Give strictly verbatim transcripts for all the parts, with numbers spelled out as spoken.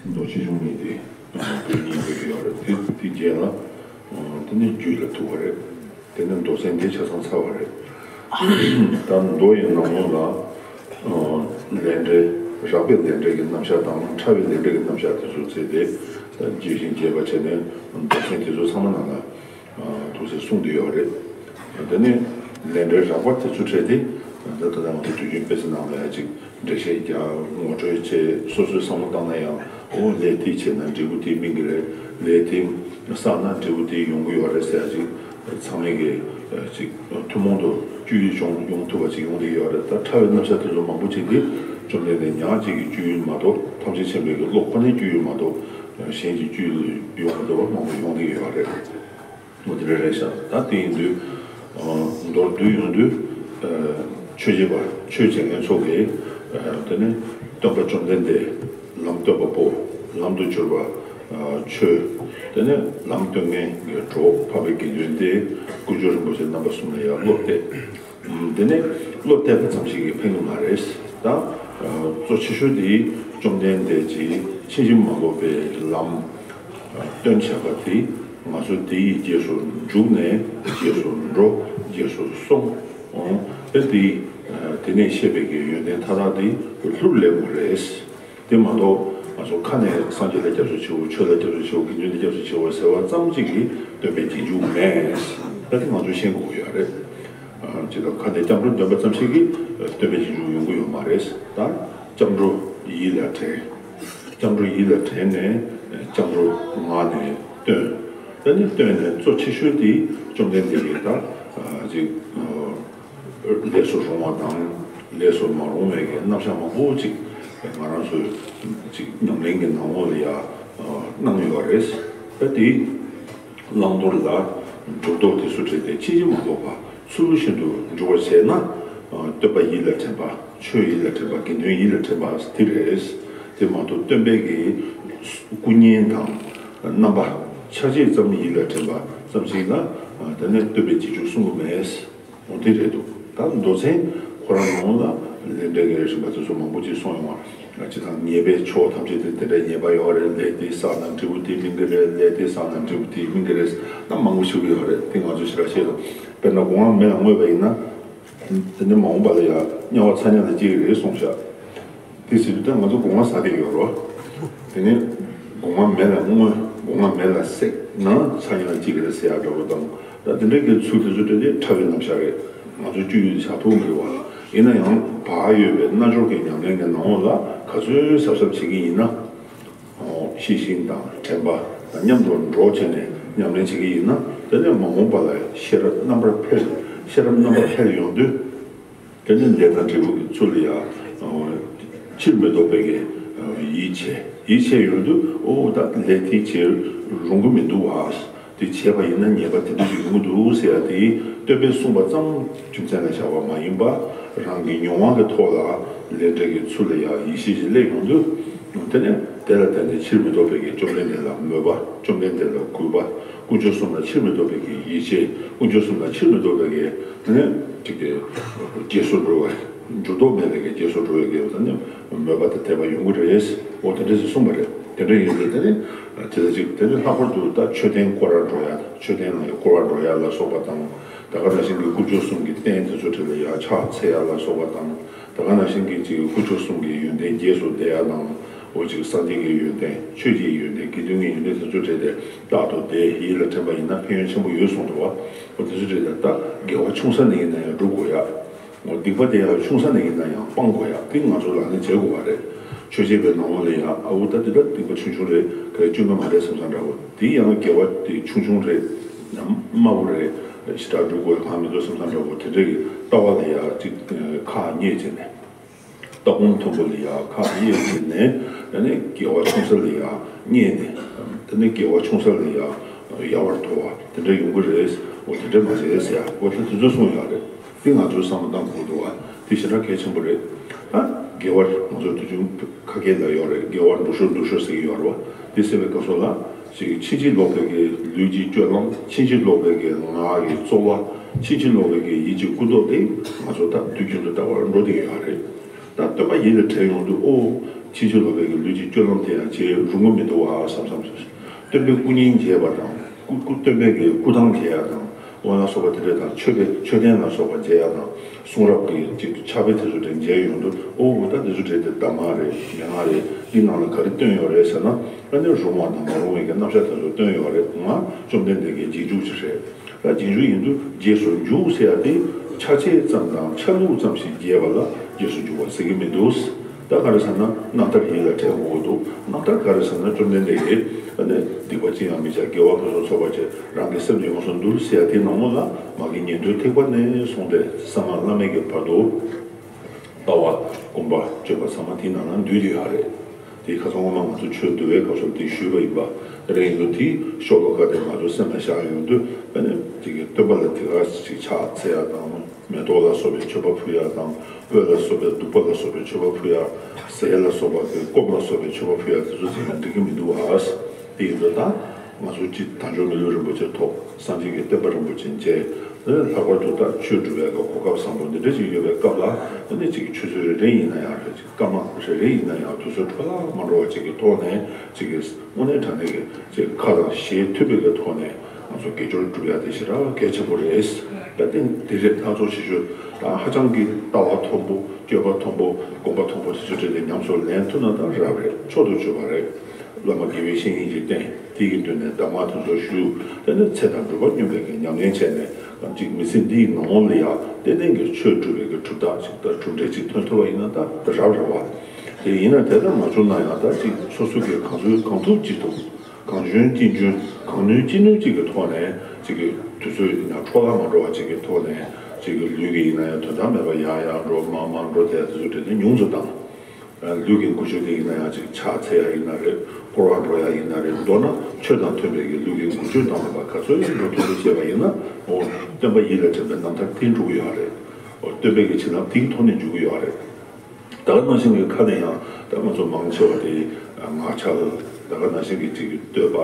མདོ་ཆེ་ཆུང་གཉིས་དེ་བོད་གཉིས་བོད་ཀྱི་ཡོད་རེད། དེ་དེ་རྗེས་ལ་དེ་ནས་རྒྱུད་ལ་ཐུག་པ་རེད། དེ་ནས་མདོ་ཚན་དེ་ཆ་ཚང་ཚར་བ་རེད། ད་མདོ་ཡི་ནང་ལོགས་ལ་ལས་འབྲས་རགས་པའི་ལས་འབྲས་ཀྱི་རྣམ་གཞག་དང་ཕྲ་བའི་ལས་འབྲས་ཀྱི་རྣམ་གཞག་དེ་ཚོ་བརྩིས་ཏེ་རྒྱས་ཤིང་རྒྱས་པ་བྱས་ནས་མདོ་ཚན་དེ་ཚོ་ཚང་མ་ནང་ལ། ཐུགས་སྲས་གསུངས་བསྡད་ཡོད་རེད། དེ་ནས་ལས་འབྲས་རགས་པ་དེ་ཚོ་འཕྲད་དེ་ད་ལྟ་ང་ཚོ་དུས་རྒྱུན་དཔེ་ཆ་ནང་ལ་ཡ་ཅིག་འགྲེལ་བཤད་རྒྱག་ངོ་སྤྲོད་བྱེད་སོ་སོའི་བསམ་བློ་བཏང་ན་ཡང་ཨོ་ལས་དེ་བྱས་ན་འབྲས་བུ་དེ་སྨིན་གྱི་རེད། ལས་དེ་བསགས་ན་འབྲས་བུ་དེ་ཡོང་གི་ཡོད་རེད་ཟེར་ཡ་ཅིག་ཚང་མས་ཀྱི་ཅིག་ཐུན་མོང་དུ་བཅོས་ཡུལ་བྱུང་ཡོང་ཐུབ་པ་ཅིག་ཡོང་གི་ཡོད་རེད། ད་ཕྲ་བའི་རྣམ་གཞག་དེ་ཚོ་མང་པོ་ཅིག་གིས་བཅོམ་ལྡན་འདས་ཉག་གཅིག་གི་བཅོས་ཡུལ་མ་གཏོགས་ཐམས་ཅད་མཁྱེན་པའི་གི་བློ་ཁོ་ནའི་བཅོས་ཡུལ་མ་གཏོགས་གཞན་གྱི་བཅོས་ཡུལ་ཡོང་མི་ཐུབ་པ་མང་པོ་ཡོང་གི་ཡོད་རེད། འོ་དེ་འདྲ་རེད་ཤག་ད་དེ་ཡིན་དུས་མདོར་བསྡུས་ཡོང་དུས་ཆོས་བྱེད་པ་ཆོས་བྱེད་མཁན་ཚོ་གིས་དེ་ནི་སྟོན་པ་བཅོམ་ལྡན་འདས་ལམ་སྟོན་པ་པོ་ལམ་དུ་གྱུར་པ་ཆོས་དེ་ནི་ལམ་སྟོན་མཁན་གྱི་གྲོགས་འཕགས་པའི་དགེ་འདུན་ཏེ་དཀོན་མཆོག་རིན་པོ་ཆེ་རྣམ་པ་གསུམ་ལ་ཡང་བློ་གཏད། དེ་ནས་བློ་གཏད་པ་ཙམ་ཞིག་གིས་ཕན་གྱི་མ་རེད། ད་གཙོ་ཆེ་ཤོས་དེ་བཅོམ་ལྡན་འདས་ཀྱིས་ཕྱིན་ཅི་མ་ལོག་པའི་ལམ་སྟོན་བྱས་པ་དེ་ང་ཚོ་དེ་ཡི་རྗེས་སུ་འཇུག་ནས་རྗེས་སུ་འགྲོ། རྗེས་སུ་སོང་། ཨོ་དེ་དེ་དེ་ནས་བཤད་པའི་གི་ཡོན་ཏན་མཐའ་དག་དེ་ལྷུར་ལེན་དགོས་རེད། དེ་མ་གཏོགས་ང་ཚོ་ཁ་ནས་སངས་རྒྱས་ལ་སྐྱབས་སུ་མཆིའོ། ཆོས་ལ་སྐྱབས་སུ་མཆིའོ། དགེ་འདུན་ལ་སྐྱབས་སུ་མཆིའོ་ཟེར་བ་ཙམ་གཅིག་གིས་སྟོན་པའི་རྗེས་འཇུག་མེད། ད་དེ་ང་ཚོས་ཤེས་དགོས་ཀྱི་ཡོད་རེད། ཇི་ལྟར་ཁ་ནས་སྐྱབས་འགྲོ་འདོན་པ་ཙམ་ཞིག་གིས་སྟོན་པའི་རྗེས་འཇུག་ཡོང་གི་ཡོད་མ་རེད། ད་སྐྱབས་འགྲོ་ཡིད་ལ་དྲན། སྐྱབས་འགྲོ་ཡིད་ལ་དྲན་ནས་སྐྱབས་འགྲོ་ངག་ནས་བཏོན། ད་ནི་བཏོན་ནས་གཙོ་ཆེ་ཤོས་དེ་བཅོམ་ལྡན་འདས་ཀྱིས་ད་ཅིག་ལས་སུ་རུང་བ་དང་ལས་སུ་མ་རུང་བའི་གི་རྣམ་གཞག་མང་པོ་ཅིག་ང་རང་ཚོའི་ཅིག་ཉམས་ལེན་གྱི་ནང་ལོགས་ལ་ཡ་གནང་ཡོད་རེད། ད་དེ་བླང་དོར་ལ་སྒྲུབ་རྟོག་དེ་ཚོ་བྲལ་ཏེ་ཕྱིན་ཅི་མ་ལོག་པ་ཚུལ་བཞིན་དུ་འཇུག་པར་བྱས་ན་སྟོན་པ་ཡིད་ལ་དྲན་པ་ཆོས་ཡིད་ལ་དྲན་པ་དགེ་འདུན་ཡིད་ལ་དྲན་པ་དེ་རེད། དེ་མ་གཏོགས་སྟོན་པའི་གི་སྐུ་བརྙན་དང་རྣམ་པ་ཆ་བྱད་ཙམ་ཡིད་ལ་དྲན་པ་ཙམ་ཞིག་ལ་ད་ནི་སྟོན་པའི་རྗེས་འཇུག་གསུང་གི་མེད། འོ་དེ་རེད་འདུག་ད་མདོ་ཚན་ཁོ་རང་ནང་ལ་ལས་འབྲས་ཀྱི་རིམ་པ་དེ་ཚོ་མང་པོ་ཅིག་གསུངས་ཡོང་བ། སྤྱིར་བཏང་ཉེས་པའི་ཕྱོགས་ཐམས་ཅད་དེ་དེ་འདྲའི་ཉེས་པ་ཡོད་རེད། ལས་དེ་བསགས་ན་འབྲས་བུ་དེ་སྨིན་གྱི་རེད། ལས་དེ་བསགས་ན་འབྲས་བུ་དེ་སྨིན་གྱི་རེད། ད་མང་པོ་ཞིག་ཡོད་རེད། དེ་ང་ཚོ་ཞེ་དྲག་ཤེས་དང་། དཔེར་ན་སྒོ་ང་མེ་ལ་བརྔོས་པ་ཡིན་ན། དེ་ནི་མ་འོངས་པ་ལ་ཡང་དམྱལ་བ་ཚ་དམྱལ་ལ་སྐྱེ་གི་རེད་གསུངས་ཤག་དེ་ཟེར་དུས་ད་ང་ཚོ་སྒོ་ང་ཟ་བསྡད་ཡོད་རེད་བ། དེ་ནས་སྒོ་ང་མེ་ལ་བརྔོས། སྒོ་ང་མེ་ལ་བསྲེགས་ན་ཚ་དམྱལ་ལ་སྐྱེ་གི་རེད་ཟེར་ཡག་འདྲ་བོ་དང་། ད་དེ་འདྲའི་གི་ཚུལ་དེ་ཚོ་དེ་ནི་ཕྲ་བའི་རྣམ་གཞག་རེད། ང་ཚོ་སྤྱོད་ཡུལ་དུ་བཞག་ཐུབ་མི་འདུག་བ། ཡིན་ན་ཡང་བག་ཡོད་པའི་རྣལ་འབྱོར་གྱི་ཉམས་ལེན་གྱི་ནང་ལོགས་ལ་ག་ཚོད་གཟབ་གཟབ་བྱེད་ཀྱི་ཡིན་ན། ཤེས་བཞིན་དང་དྲན་པ་དང་མཉམ་དུ་འགྲོགས་བྱས་ནས་ཉམས་ལེན་བྱེད་ཀྱི་ཡིན་ན། དེ་ནས་མ་འོངས་པ་ལ་ཤེས་རབ་རྣམ་པར་འཕེལ། ཤེས་རབ་རྣམ་པར་འཕེལ་ཡོང་དུས། དེ་ནི་ལས་དང་འབྲས་བུ་གི་ཚུལ་ལ་ཡང་ཕྱིར་མི་ལྡོག་པའི་གི་ཡིད་ཆེས། ཡིད་ཆེས་ཡོང་དུས་ཨོ་ད་ལས་དེ་བྱེད་རུང་གི་མི་འདུག་བ། དེ་བྱས་པ་ཡིན་ན་ཉེས་པ་དེ་འདྲ་ཞིག་ཡོང་གི་འདུག་ཟེར་ཡ་དེ་སྟོན་པས་གསུངས་པ་ཙམ་རྒྱུ་མཚན་ལ་བཞག་པ་མ་ཡིན་པ། རང་གི་མྱོང་བ་གི་ཐོག་ལ་ལས་འབྲས་ཀྱི་ཚུལ་ལ་ཡང་ཡིད་ཆེས་ཤིག་སླེབས་ཡོང་དུས། དེ་ནས་དེ་ལ་བརྟེན་ནས་ཕྱིར་མི་ལྡོག་པའི་གི་བཅོམ་ལྡན་འདས་ལ་མོས་པ། བཅོམ་ལྡན་འདས་ལ་གུས་པ། དཀོན་མཆོག་གསུམ་ལ་ཕྱིར་མི་ལྡོག་པའི་གི་ཡིད་ཆེས། དཀོན་མཆོག་གསུམ་ལ་ཕྱིར་མི་ལྡོག་པའི་གི་དེ་ནས་ཅིག་གི་རྗེས་སུ་འགྲོ་བའི་འགྱུར་ལྡོག་མེད་པའི་གི་རྗེས་སུ་འགྲོ་བའི་གི་དེ་ནས་མོས་པ་དང་དད་པ་ཡོང་གི་རེད། འོ་དེ་འདྲ་ཞིག་གསུངས་པ་རེད། དེ་འདྲ་ཡིན་དུས་དེ་ནས་དེ་ལ་ཅིག་དེ་ནས་ལྷག་པར་དུ་ད་མཆོད་རྟེན་བསྐོར་ར་འགྲོ་ཡ། མཆོད་རྟེན་ལ་ཡ་བསྐོར་བ་འགྲོ་ཡ་ལ་སོགས་པ་དང་། ད་ག་ནང་བཞིན་གྱི་དཀོན་མཆོག་གསུམ་གྱི་རྟེན་དེ་ཚོ་འདྲ་ལ་ཡ་ཕྱག་འཚལ་ཡ་ལ་སོགས་པ་དང་། ད་ག་ནང་བཞིན་གྱི་ཅིག་དཀོན་མཆོག་གསུམ་གྱི་ཡོན་ཏན་རྗེས་སུ་བཟླས་ཡ་དང་། འོ་ཅིག་སངས་རྒྱས་ཀྱི་ཡོན་ཏན། ཆོས་ཀྱི་ཡོན་ཏན། དགེ་འདུན་གྱི་ཡོན་ཏན་དེ་ཚོ་འདྲ་དེ་རྟག་ཏུ་བཟླས་ཡིད་ལ་དྲན་པ་ཡིན་ན་ཕན་ཡོན་ཆེན་པོ་ཡོད་གསུངས་འདུག་བ། འོ་དེ་ཚོ་འདྲ་དེ་ད་དགེ་བ་ཆུང་ས་ནས་ཡིན་ན་ཡང་སྒྲུབ་དགོས་ཡ། འོ་སྡིག་པ་དེ་ཡང་ཆུང་ས་ནས་ཡིན་ན་ཡང་སྤང་དགོས་ཡ། དེ་ང་ཚོ་ལག་ལེན་བྱེད་དགོས་པ་རེད། ཆོས་བྱེད་པའི་ནང་ལོགས་ལ་ཡང་ཨ་འོ་ད་དེ་ད་སྡིག་པ་ཆུང་ཆུང་རེད། ག་རེ་སྐྱོན་ག་མ་རེད་བསམ་བསམ་འདྲ་བོ། དེ་ཡང་དགེ་བ་དེ་ཆུང་ཆུང་རེད། དམའ་བོ་རེད། ཞེ་དྲག་སྒྲུབ་དགོས་གང་མི་འདུག་བསམ་བསམ་འདྲ་བོ་དེ་འདྲ་གི་ལྟ་བ་ལ་ཡང་ཅིག་ཁག་ཉེས་བྱས་ནས། ལྟ་སྒོམ་མཐོན་པོ་ལ་ཡང་ཁག་ཉེས་བྱས་ནས། ཡང་ན་དགེ་བ་ཆུང་ས་ལ་ཡང་ཉེས་ནས། ཡང་ན་དགེ་བ་ཆུང་ས་ལ་ཡང་ཡལ་བར་དོར་བ་དེ་འདྲ་ཡོང་གི་རེད། འོ་དེ་འདྲ་མ་བྱེད་ཟེར་ཡ། འོ་ད་དེ་ཚོ་གསུངས་ཡོད་རེད། དེ་ང་ཚོས་བསམ་བློ་བཏང་དགོས་འདུག་བ། དེ་ཞེ་དྲག་གལ་ཆེན་པོ་རེད། ད་དགེ་བ་ང་ཚོ་དུས་རྒྱུན་ཁ་སྐད་ལ་ཡོད་རེད། དགེ་བ་འགྲུབ་ཤོག་འགྲུབ་ཤོག་ཟེར་གྱི་ཡོད་རེད་བ། དེ་ཟེར་བའི་སྐབས་སུ་ལ་ཅིག་ཕྱིན་ཅི་ལོག་པའི་གི་ལུས་ཀྱི་སྤྱོད་ལམ། ཕྱིན་ཅི་ལོག་པའི་གི་ངག་གི་རྩོལ་བ། ཕྱིན་ཅི་ལོག་པའི་གི་ཡིད་ཀྱི་ཀུན་རྟོག་དེ་ང་ཚོ་ད་དུས་རྒྱུན་དུ་ལྟ་བར་འགྲོ་བསྡད་ཡོད་རེད། ད་སྟོན་པ་ཡིད་ལ་དྲན་ཡོང་དུས་ཨོ། ཕྱིན་ཅི་ལོག་པའི་གི་ལུས་ཀྱི་སྤྱོད་ལམ་དེ་ཡང་བྱེད་རུང་གི་མི་འདུག་ཨ་བསམ་བསམ་སོང་། སྟོན་པའི་སྐུ་བརྙན་མཇལ་བ་དང་སྐུ་སྐུ་སྟོན་པའི་གི་སྐུ་ཐང་མཇལ་ཡ་དང་། འོ་ལ་སོགས་པ་དེ་འདྲ་དང་མཆོད་པའི་མཆོད་རྟེན་ལ་སོགས་པ་མཇལ་ཡ་དང་། གསུང་རབ་ཀྱི་ཅིག་ཕྱག་དཔེ་དེ་ཚོ་དེ་མཇལ་ཡོང་དུས། ཨོ་ད་དེ་ཚོ་དེ་དེ་གདམས་ངག་རེད། མན་ངག་རེད། འདི་ནང་ལ་ག་རེ་བཏོན་ཡོད་རེད་ཟེར་ན། ཨ་ནི་རུང་བ་དང་མ་རུང་བའི་གི་རྣམ་གཞག་དེ་ཚོ་བཏོན་ཡོད་རེད། ང་བཅོམ་ལྡན་འདས་ཀྱི་རྗེས་འཇུག་ཅིག་རེད། ད་རྗེས་འཇུག་ཡིན་དུས་རྗེས་སུ་འཇུག་ཟེར་ཡ་དེ་ཆ་བྱད་ཙམ་དང་ཆ་ལུགས་ཙམ་ཞིག་མཇལ་བ་ལ་རྗེས་སུ་འཇུག་པ་ཟེར་གྱི་མི་འདུག་ད་ག་རེ་ཟེར་ན་རྣམ་ཐར་ཡིད་ལ་དྲན་དགོས་ཀྱི་འདུག་རྣམ་ཐར་ག་རེ་ཟེར་ན་བཅོམ་ལྡན་འདས་ཀྱིས་ཨ་ནི་སྡིག་པ་ཅི་ཡང་མི་བྱ། དགེ་བ་ཕུན་སུམ་ཚོགས་པར་སྤྱད། རང་གི་སེམས་ཡོངས་སུ་འདུལ་ཟེར་ཡ་དེ་ནང་ལོགས་ལ་མ་གི་ཉན་ཐོས་ཐེག་པ་ནས་བཟུང་སྟེ་གསང་སྔགས་བླ་མེད་ཀྱི་བར་དུ་ལྟ་བ་སྒོམ་པ་སྤྱོད་པ་ཚང་མ་དེའི་ནང་ན་འདུས་ཏེ་ཡོད་རེད། དེ་ཁ་སང་སྔོན་མ་ང་ཚོ་ཆོས་འདུལ་བའི་སྐབས་སུ་དེ་ཞུས་པ་ཡིན་པ། དེ་རིང་དུ་དེའི་ཤོ་ལོ་ཀ་དེ་ང་ཚོ་སེམས་ལ་བཞག་ཡོང་དུས། ཨ་ནི་དེ་གི་སྟོན་པ་ལ་དེ་ག་ཅིག་ཕྱག་འཚལ་ཡ་དང་། མེ་ཏོག་ལ་སོགས་པའི་མཆོད་པ་ཕུལ་ཡ་དང་། སྤོས་ལ་སོགས་པའི་བདུག་པ་ལ་སོགས་པའི་མཆོད་པ་ཕུལ་ཡ། ཟས་ལ་སོགས་པ་གི་སྐོམ་ལ་སོགས་པའི་མཆོད་པ་ཕུལ་ཡ་དེ་ཚོ་ཟེར་ན་འགྲིག་གི་མི་འདུག་ཨ། དེ་ཡིན་དུས་ད་ང་ཚོ་སྤྱིར་དལ་འབྱོར་མི་ལུས་རིན་པོ་ཆེ་ཐོབ། སངས་རྒྱས་ཀྱི་བསྟན་པ་རིན་པོ་ཆེ་མཇལ། ལྷག་པར་དུ་ད་ཆོས་སྒྲུབ་པའི་གོ་སྐབས་བཟང་པོ་འདི་འདྲ་ཅིག་ཡོད་པའི་སྐབས་ལ། ཨ་ནི་ཅིག་ཆུ་ཚོད་རེ་རེ་ཡིན་ན་ཡང་རེད། ཅིག་སྐར་མ་རེ་རེ་ཡིན་ན་ཡང་དུས་ཚོད་འཕྲོ་བརླག་མ་འགྲོ་བ་ཅིག་གི་ཐོག་ནས། ཅིག་གི་དངོས་གནས་དྲང་གནས་ཀྱི་ཅིག་ཁ་དང་ཞེ་མཐུན་པའི་གི་ཐོག་ནས་ང་ཚོ་དགེ་སྦྱོར་སྒྲུབ་ཡ་དེ་ཞེ་དྲག་གལ་ཆེན་པོ་རེད། ད་ཐེངས་འདི་རེད། སྣ་ཚོགས་ཤིག་ཞུ་དང་། ཧ་ཅང་གི་ལྟ་བ་མཐོན་པོ། སྤྱོད་པ་མཐོན་པོ། སྒོམ་པ་མཐོན་པོ་དེ་ཚོ་གྲས་དེ་ཉམས་སུ་ལེན་ཐུབ་ན་ད་རབ་རེད། མཆོག་ཏུ་གྱུར་པ་རེད། བླ་མ་དགེ་བའི་བཤེས་གཉེན་གྱིས་བསྟེན། དེ་ཡི་མདུན་ནས་གདམས་ངག་དེ་ཚོ་ཞུ། དེ་ནས་ཚེ་དང་སྒྲུབ་པ་སྙོམས་པའི་གི་ཉམས་ལེན་བྱས་ནས། ཅིག་མི་ཚེ་འདིའི་ནང་ལ་ཡང་ཏན་ཏན་གྱི་ཆོས་སྒྲུབ་པའི་གི་གྲུབ་རྟགས་ཅིག་དང་གྲུབ་འབྲས་ཅིག་ཐོན་ཐུབ་པ་ཡིན་ན་ད་རབ་རེད་བ། དེ་ཡིན་ན་དེ་ལྟར་མ་བྱུང་ན་ཡང་ད་ཅིག་སོ་སོ་གིས་གང་ཚུལ་གང་ཐུབ་ཅིག་དང་། གང་འཇོན་ཅི་འཇོན། གང་ནུས་ཅི་ནུས་ཅིག་གི་ཐོག་ནས། ཅིག་གི་དུས་ཚོད་ཡིན་ན་འཕྲོ་བརླག་མ་འགྲོ་བ་ཅིག་གི་ཐོག་ནས། ཅིག་གི་ལུས་ཀྱི་ཡིན་ན་ཡང་དོན་དག་མེད་པ་ཡར་ཡར་འགྲོ། མར་མར་འགྲོ། དེ་དེ་ཚོ་དེ་ནས་ཉུང་དུ་བཏང་། ལུས་ཀྱི་འགུལ་སྐྱོད་དེ་ཡིན་ན་ཡང་ཅིག་ཕྱག་འཚལ་ཡ་ཡིན་ན་རེད། སྐོར་བ་འགྲོ་ཡ་ཡིན་ན་རེད། མདོར་ན་ཆོས་དང་མཐུན་པའི་གི་ལུས་ཀྱི་འགུལ་སྐྱོད་བཏང་བ་ག་ཚོད་ཡིན་འགྲོ་ཐུབ་པ་བྱས་པ་ཡིན་ན། འོ་སྟོན་པ་ཡིད་ལ་དྲན་པའི་རྣམ་ཐར་དེ་འགྲུབ་ཀྱི་ཡོད་རེད། འོ་སྟོན་པའི་གི་བྱིན་རླབས་དེའི་ཐོག་ནས་འཇུག་གི་ཡོད་རེད། ད་ག་ནང་བཞིན་གྱི་ཁ་ནས་ཡང་ད་ང་ཚོ་མང་ཆེ་བ་དེ་ངག་འཁྱལ། ད་ག་ནང་བཞིན་གྱི་ཅིག་བསྟོད་པ་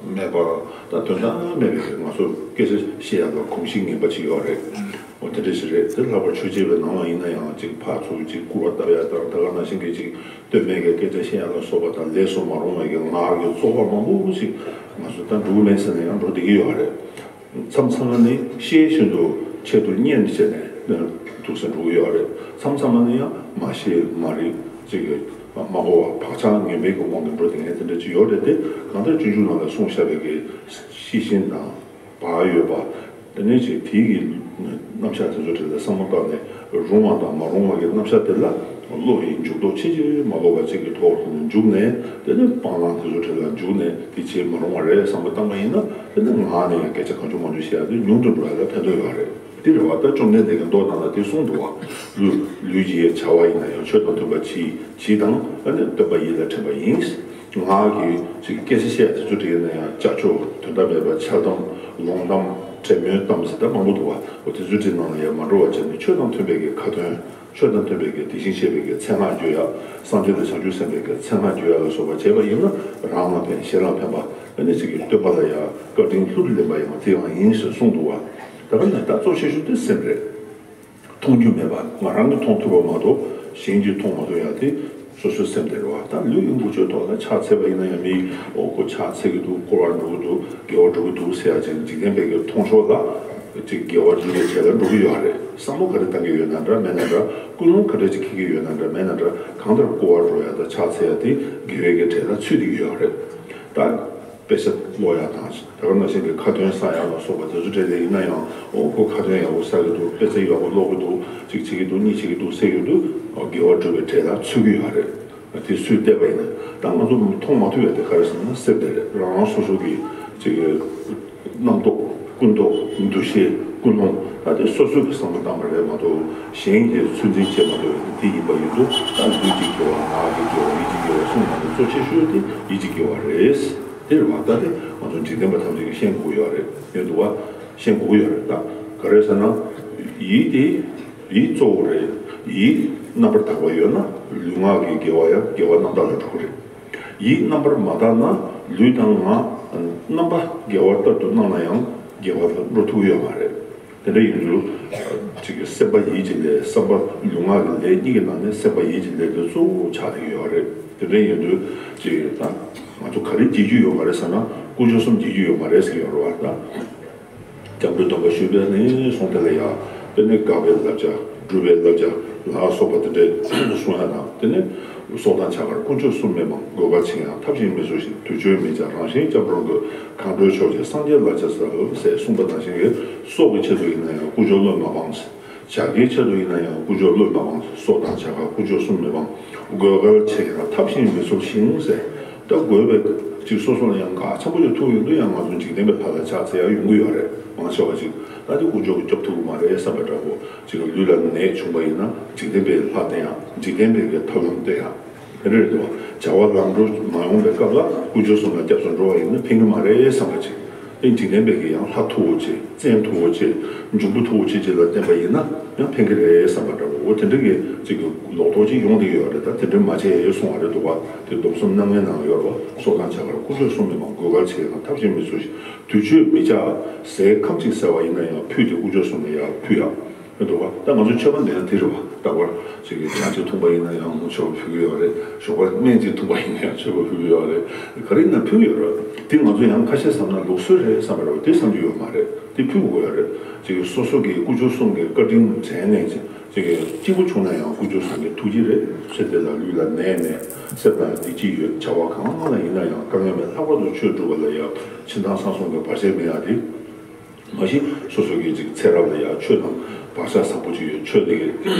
སྨད་པ། ད་དོན་དག་མེད་པའི་ང་ཚོ་སྐད་ཆ་བཤད་ཡག་གི་གོམས་གཤིས་ངན་པ་ཅིག་ཡོད་རེད། འོ་དེ་འདྲ་ཞིག་རེད། དེ་ལྷག་པར་ཆོས་བྱེད་པའི་ནང་ལ་ཡིན་ན་ཡང་ཅིག་ཕར་ཚུར་ཅིག་སྐུར་བ་བཏབ་ཡ་དང་། ད་ག་ནང་བཞིན་གྱི་ཅིག་བསྟོད་སྨད་ཀྱི་སྐད་ཆ་བཤད་ཡ་ལ་སོགས་པ་དང་། ལས་སུ་མ་རུང་བའི་གི་ངག་གི་བཙོག་པ་མང་པོ་ཞིག་ང་ཚོ་ད་འགྲོ་གི་མེད་ཟེར་ན་ཡང་འགྲོ་བསྡད་ཀྱི་ཡོད་རེད། མཚམས་མཚམས་ལ་ནི་ཤེས་བཞིན་དུ་ཆེད་དུ་གཉེར་བྱས་ནས་འདུག་སེ་འགྲོ་གི་ཡོད་རེད། མཚམས་མཚམས་ལ་ནི་ཡང་མ་ཤེས་མ་རིག་ཅིག་གི་མ་གོ་བ་བག་ཆགས་ངན་པའི་གི་དབང་གིས་འགྲོ་བསྡད་མཁན་དེ་འདྲ་ཅིག་ཡོད་རེད་དེ། གང་ལྟར་སྤྱོད་འཇུག་ནང་ལ་གསུངས་བཞག་པའི་གི་ཤེས་བཞིན་དང་བག་ཡོད་པ། དེ་ནས་ཅིག་དེའི་གི་རྣམ་གཞག་དེ་ཚོ་དེ་ལ་བསམ་བློ་བཏང་ནས། རུང་བ་དང་མ་རུང་བ་གི་རྣམ་གཞག་དེ་ལ་བློ་ཡི་འཇུག་ལྡོག་ཕྱིན་ཅི་མ་ལོག་པ་ཅིག་གི་ཐོག་ཏུ་འཇུག་ནས། དེ་ནས་སྤང་བླང་དེ་ཚོ་དེ་ལ་འཇུག་ནས། དེ་བྱེད་མ་རུང་བ་རེད་བསམ་བློ་བཏང་པ་ཡིན་ན། དེ་ནས་ངག་ནས་ཡང་སྐད་ཆ་གང་བྱུང་མང་བྱུང་བཤད་ཡ་དེ་ཉུང་དུ་འགྲོ་ཡ་ལ་ཕན་ཐོགས་ཡོད་རེད། དེ་རེད་བ། ད་བཅོམ་ལྡན་འདས་ཀྱིས་མདོ་ནང་ལ་དེ་གསུངས་འདུག་བ། ལུས་ལུས་ཀྱི་བྱ་བ་ཡིན་ན་ཡང་ཆོས་དང་མཐུན་པ་གྱིས་གྱིས་དང་། ཨ་ནི་སྟོན་པ་ཡིད་ལ་དྲན་པ་ཡིན། ངག་གི་ཅིག་སྐད་ཆ་བཤད་དེ་ཚོ་དྲན་ན་ཡང་ཅ་ཆོ་དོན་དག་མེད་པ་འཆལ་གཏམ་ལོང་གཏམ་འབྲེལ་མོལ་གཏམ་ཟེར་ད་མང་པོ་འདུག་བ། འོ་དེ་ཚོ་དྲན་ནང་ལ་ཡང་མ་འགྲོ་བ་བྱས་ནས། ཆོས་དང་མཐུན་པའི་གི་ཁ་ཏོན། ཆོས་དང་མཐུན་པའི་གི་དེ་བཞིན་གཤེགས་པའི་གི་མཚན་སྔགས་བརྗོད་ཡ། སངས་རྒྱས་དང་བྱང་ཆུབ་སེམས་དཔའི་གི་མཚན་སྔགས་བརྗོད་ཡ་ལ་སོགས་པ་བྱས་པ་ཡིན་ན། རང་ལ་ཕན་གཞན་ལ་ཕན་པ། ཨ་ནི་ཅིག་གི་སྟོན་པ་ལ་ཡང་བཀའ་དྲིན་ལྷུར་ལེན་པ་ཡང་དེ་ཡང་ཡིན་ཟེར་གསུངས་འདུག་བ། ད་ག་ནས་ད་གཙོ་ཆེ་ཤོས་དེ་སེམས་རེད། མཐོང་རྒྱུ་མེད་པ། ང་རང་གིས་མཐོང་ཐུབ་པ་མ་གཏོགས་གཞན་གྱིས་མཐོང་མ་ཐུབ་ཡ་དེ་སོ་སོའི་སེམས་དེ་རེད་བ། ད་ལུས་ཀྱི་འགུལ་སྐྱོད་ཐོག་ལ་ཕྱག་འཚལ་བ་ཡིན་ན་ཡང་མི། འོ་ཁོ་ཕྱག་འཚལ་གྱི་འདུག་སྐོར་བ་འགྲོ་གི་འདུག་དགེ་བ་འགྲོ་གི་འདུག་ཟེར་ཡ་ཅིག་འཇིག་རྟེན་པའི་གི་མཐོང་ཕྱོགས་ལ་ཅིག་དགེ་བ་འགྲུབ་པའི་ཆེད་ལ་འགྲོ་གི་ཡོད་རེད། བསམ་བློ་ག་རེ་བཏང་གི་ཡོད་ན་འདྲ་མེད་ན་འདྲ། ཀུན་སློང་ག་འདྲ་ཅིག་འཁྱེར་གྱི་ཡོད་ན་འདྲ་མེད་ན་འདྲ། གང་ལྟར་སྐོར་བ་འགྲོ་ཡ་དང་ཕྱག་འཚལ་ཡ་དེ་དགེ་བའི་གི་གྲས་ལ་ཚུད་བསྡད་ཀྱི་ཡོད་རེད། ད་དཔེ་ཆ་ཀློག་ཡ་དང་། ད་ག་ནང་བཞིན་གྱི་ཁ་ཏོན་གསག་ཡ་ལ་སོགས་པ་དེ་ཚོ་གྲས་དེ་ཡིན་ན་ཡང་། འོ་ཁོ་ཁ་ཏོན་ཡག་པོ་གསག་གི་འདུག་དཔེ་ཆ་ཡག་པོ་ཀློག་གི་འདུག་གཅིག་བྱེད་ཀྱི་འདུག་གཉིས་བྱེད་ཀྱི་འདུག་ཟེར་གྱི་འདུག་འོ་དགེ་བ་སྒྲུབ་པའི་གྲས་ལ་ཚུད་ཀྱི་ཡོད་རེད། དེ་སུས་བལྟས་པ་ཡིན་ན། ད་ང་ཚོ་མཐོང་མ་ཐུབ་པའི་དེ་ག་རེ་ཟེར་ན་སེམས་དེ་རེད། རང་རང་སོ་སོ་གི་ཅིག་རྣམ་རྟོག་ཀུན་རྟོག་འདུ་ཤེས་ཀུན་སློང་། ད་དེ་སོ་སོ་གི་བསམ་བློ་བཏང་བ་རེད་མ་གཏོགས། གཞན་གྱིས་ཚོད་འཛིན་བྱེད་མ་ཐུབ་པའི་དེ་ཡིན་པ་ཡིན་དུས། ད་ལུས་ཀྱི་དགེ་བ། ངག་གི་དགེ་བ། ཡིད་ཀྱི་དགེ་བ་གསུམ་ནང་ནས་གཙོ་ཆེ་ཤོས་དེ་ཡིད་ཀྱི་དགེ་བ་རེད། དེ་རེད་བ། ད་དེ་ང་ཚོ་འཇིག་རྟེན་པ་ཐམས་ཅད་ཀྱིས་ཤེས་དགོས་ཡོད་རེད། ཡོད་འདུག་བ། ཤེས་དགོས་ཀྱི་ཡོད་རེད། ད་ག་རེ་ཟེར་ན། ཡིད་དེ་ཡིད་གཙོ་བོ་རེད། ཡིད་རྣམ་པར་དག་པ་ཡོད་ན་ལུས་ངག་གི་དགེ་བ་ཡང་དགེ་བ་རྣམ་དག་ལ་འགྲོ་གི་རེད། ཡིད་རྣམ་པར་མ་དག་ན་ལུས་དང་ངག་རྣམ་པ་དགེ་བ་ལྟར་དུ་སྣང་ན་ཡང་དགེ་བ་ལ་འགྲོ་ཐུབ་ཀྱི་ཡོད་མ་རེད། དེ་འདྲ་ཡིན་དུས་ཅིག་གི་སེམས་པ་ཡིད་ཀྱི་ལས། བསམ་པ་ལུས་ངག་གི་ལས་གཉིས་ཀྱི་ནང་ནས་སེམས་པ་ཡིད་ཀྱི་ལས་དེ་གཙོ་བོ་ཆགས་ཀྱི་ཡོད་རེད། དེ་འདྲ་ཡིན་དུས་ཅིག་ད་ང་ཚོ་ག་རེ་བགྱིད་རྒྱུ་ཡོད་མ་རེད་ཟེར་ན། དཀོན་མཆོག་གསུམ་བགྱིད་རྒྱུ་ཡོད་མ་རེད་ཟེར་གྱི་ཡོད་རེད་བ། ད་སྐྱབས་འགྲོའི་སྡོམ་པ་ཞུས་པ་ནས་བཟུང་དེ་ལ་ཡ་དཔེར་ན་དགག་པའི་བསླབ་བྱ། སྒྲུབ་པའི་བསླབ་བྱ་ལ་སོགས་པ་དེ་འདྲ་གསུང་ཡ་དང་། དེ་ནས་སྲོག་དང་བྱ་དཀར་དཀོན་མཆོག་གསུམ་མི་སྤང་། དགོས་པ་ཆེ་ཡང་ཐབས་གཞན་མི་འཚོལ་ཞིང་། དུས་མཆོད་མི་བྱ་རང་གཞན་སྐྱབས་འགྲོར་འགོད། གང་འགྲོ་ཕྱོགས་ཆེ་སངས་རྒྱས་ལ་ཕྱག་འཚལ་ལོ་ཟེར་གསུངས་པ་ནང་བཞིན་གྱི་སྲོག་གི་ཆེད་དུ་ཡིན་ན་ཡང་དཀོན་མཆོག་བློས་མ་སྤངས། བྱ་དགའི་ཆེད་དུ་ཡིན་ན་ཡང་དཀོན་མཆོག་བློས་མ་སྤངས། སྲོག་དང་བྱ་དཀར་དཀོན་མཆོག་གསུམ་མི་སྤང་། དགོས་པ་ཆེ་ཡང་ཐབས་གཞན་མི་འཚོལ་ཞིང་ཟེར། ད་དགོས་པའི་ཅིག་སོ་སོ་ལ་ཡང་ག་ཚང་པོ་ཡོད་ཐུག་ཡོང་དུས་ཡང་ང་ཚོ་འཇིག་རྟེན་པའི་ལྷ་ལ་ཕྱག་འཚལ་ཡ་ཡོང་གི་ཡོད་རེད། མང་ཆེ་བ་ཅིག་ད་དེ་དཀོན་མཆོག་གིས་སྐྱོབ་ཐུབ་ཀྱི་མ་རེད་བསམ་པ་འདྲ་པོ། ཅིག་ལུས་ལ་ནད་བྱུང་པ་ཡིན་ན་འཇིག་རྟེན་པའི་ལྷ་བསྟེན་ཡ། འཇིག་རྟེན་པའི་གི་ཐབས་ལམ་བསྟེན་ཡ། དེ་འདྲ་རེད་དོ། བྱ་བ་ལམ་འགྲོ་མ་ཡོང་པའི་སྐབས་ལ་དཀོན་མཆོག་གསུམ་ལ་སྐྱབས་སུ་འགྲོ་བ་ཡིན་ན་ཕན་གྱི་མ་རེད་བསམ་པ་ཅིག་དེ་འཇིག་རྟེན་པའི་གི་ཡང་ལྷ་མཐུ་བོ་ཆེ། བཙན་མཐུ་བོ་ཆེ། འབྱུང་པོ་མཐུ་བོ་ཆེ་ཅིག་ལ་བརྟེན་པ་ཡིན་ན་ཡང་ཕན་གྱི་རེད་བསམ་པ་འདྲ་བོ། འོ་དེ་འདྲ་གི་ཅིག་གི་ལོག་རྟོག་ཅིག་ཡོང་བསྡད་ཡོད་རེད། ད་དེ་འདྲ་མ་བྱེད་གསུང་བ་རེད་འདུག་བ། དེ་སྡོམ་གསུམ་རྣམ་ལྔའི་ནང་ཡོད་རེད་བ། སྲོག་དང་བྱ་དཀར་དཀོན་མཆོག་གསུམ་མི་སྤང་། དགོས་པ་ཆེ་ཡང་ཐབས་གཞན་མི་འཚོལ་ཞིང་། དུས་མཆོད་མི་བྱ། ཟས་ཁམ་གཅིག་ཟ་བ་ཡིན་ན་ཡང་ཕུད་དེ་དཀོན་མཆོག་གསུམ་ལ་ཡང་ཕུལ་ཡ། འདུག་བ། ད་ང་ཚོ་མཆོད་པ་འདི་ཡང་དེ་རེད་བ། རྟག་པར་ཅིག་གིས་ཆང་གཅིག་འཐུང་པ་ཡིན་ན་ཡང་མཆོད་པ་ཕུལ་གྱི་ཡོད་རེད། ཞོགས་པར་སྨན་གཅིག་འཐུང་པ་ཡིན་ན་ཡང་མཆོད་པ་ཕུལ་གྱི་ཡོད་རེད། ག་རེ་ཡིན་ན་ཕུལ་གྱི་ཡོད་རེད། དེ་ང་ཚོ་ཡང་ཁ་ཤས་བསམ་ན་ལུགས་སྲོལ་རེད་བསམ་པ་རེད་བ། དེ་བསམ་རྒྱུ་ཡོད་མ་རེད། དེ་ཕུལ་དགོས་ཡོད་རེད། ཅིག་གིས་སོ་སོ་གིས་དཀོན་མཆོག་གསུམ་གྱི་བཀའ་དྲིན་དྲན་ནས་ཅིག་གིས་སྐྱིད་པོ་བྱུང་ན་ཡང་དཀོན་མཆོག་གསུམ་གྱི་ཐུགས་རྗེ་རེད། ཚེ་འདི་ལ་ལུས་ལ་ནད་མེད། སེམས་ལ་བདེ་སྐྱིད་ཡོད། བྱ་བ་གང་ལ་ཡིན་ན་ཡང་དཀའ་ངལ་མེད། ལྷག་པར་དུ་ཆོས་སྒྲུབ་པ་ལ་ཡང་ཕྱི་ནང་གསང་གསུམ་གྱི་བར་ཆད་མེད་ཡ་དེ། མ་གཞི་སོ་སོ་གི་ཅིག་ཚེ་རབས་ལ་ཡང་ཆོས་དང་བག་ཆགས་བཟང་པོ་ཅིག་ཡོད། ཆོས་དེ་གི་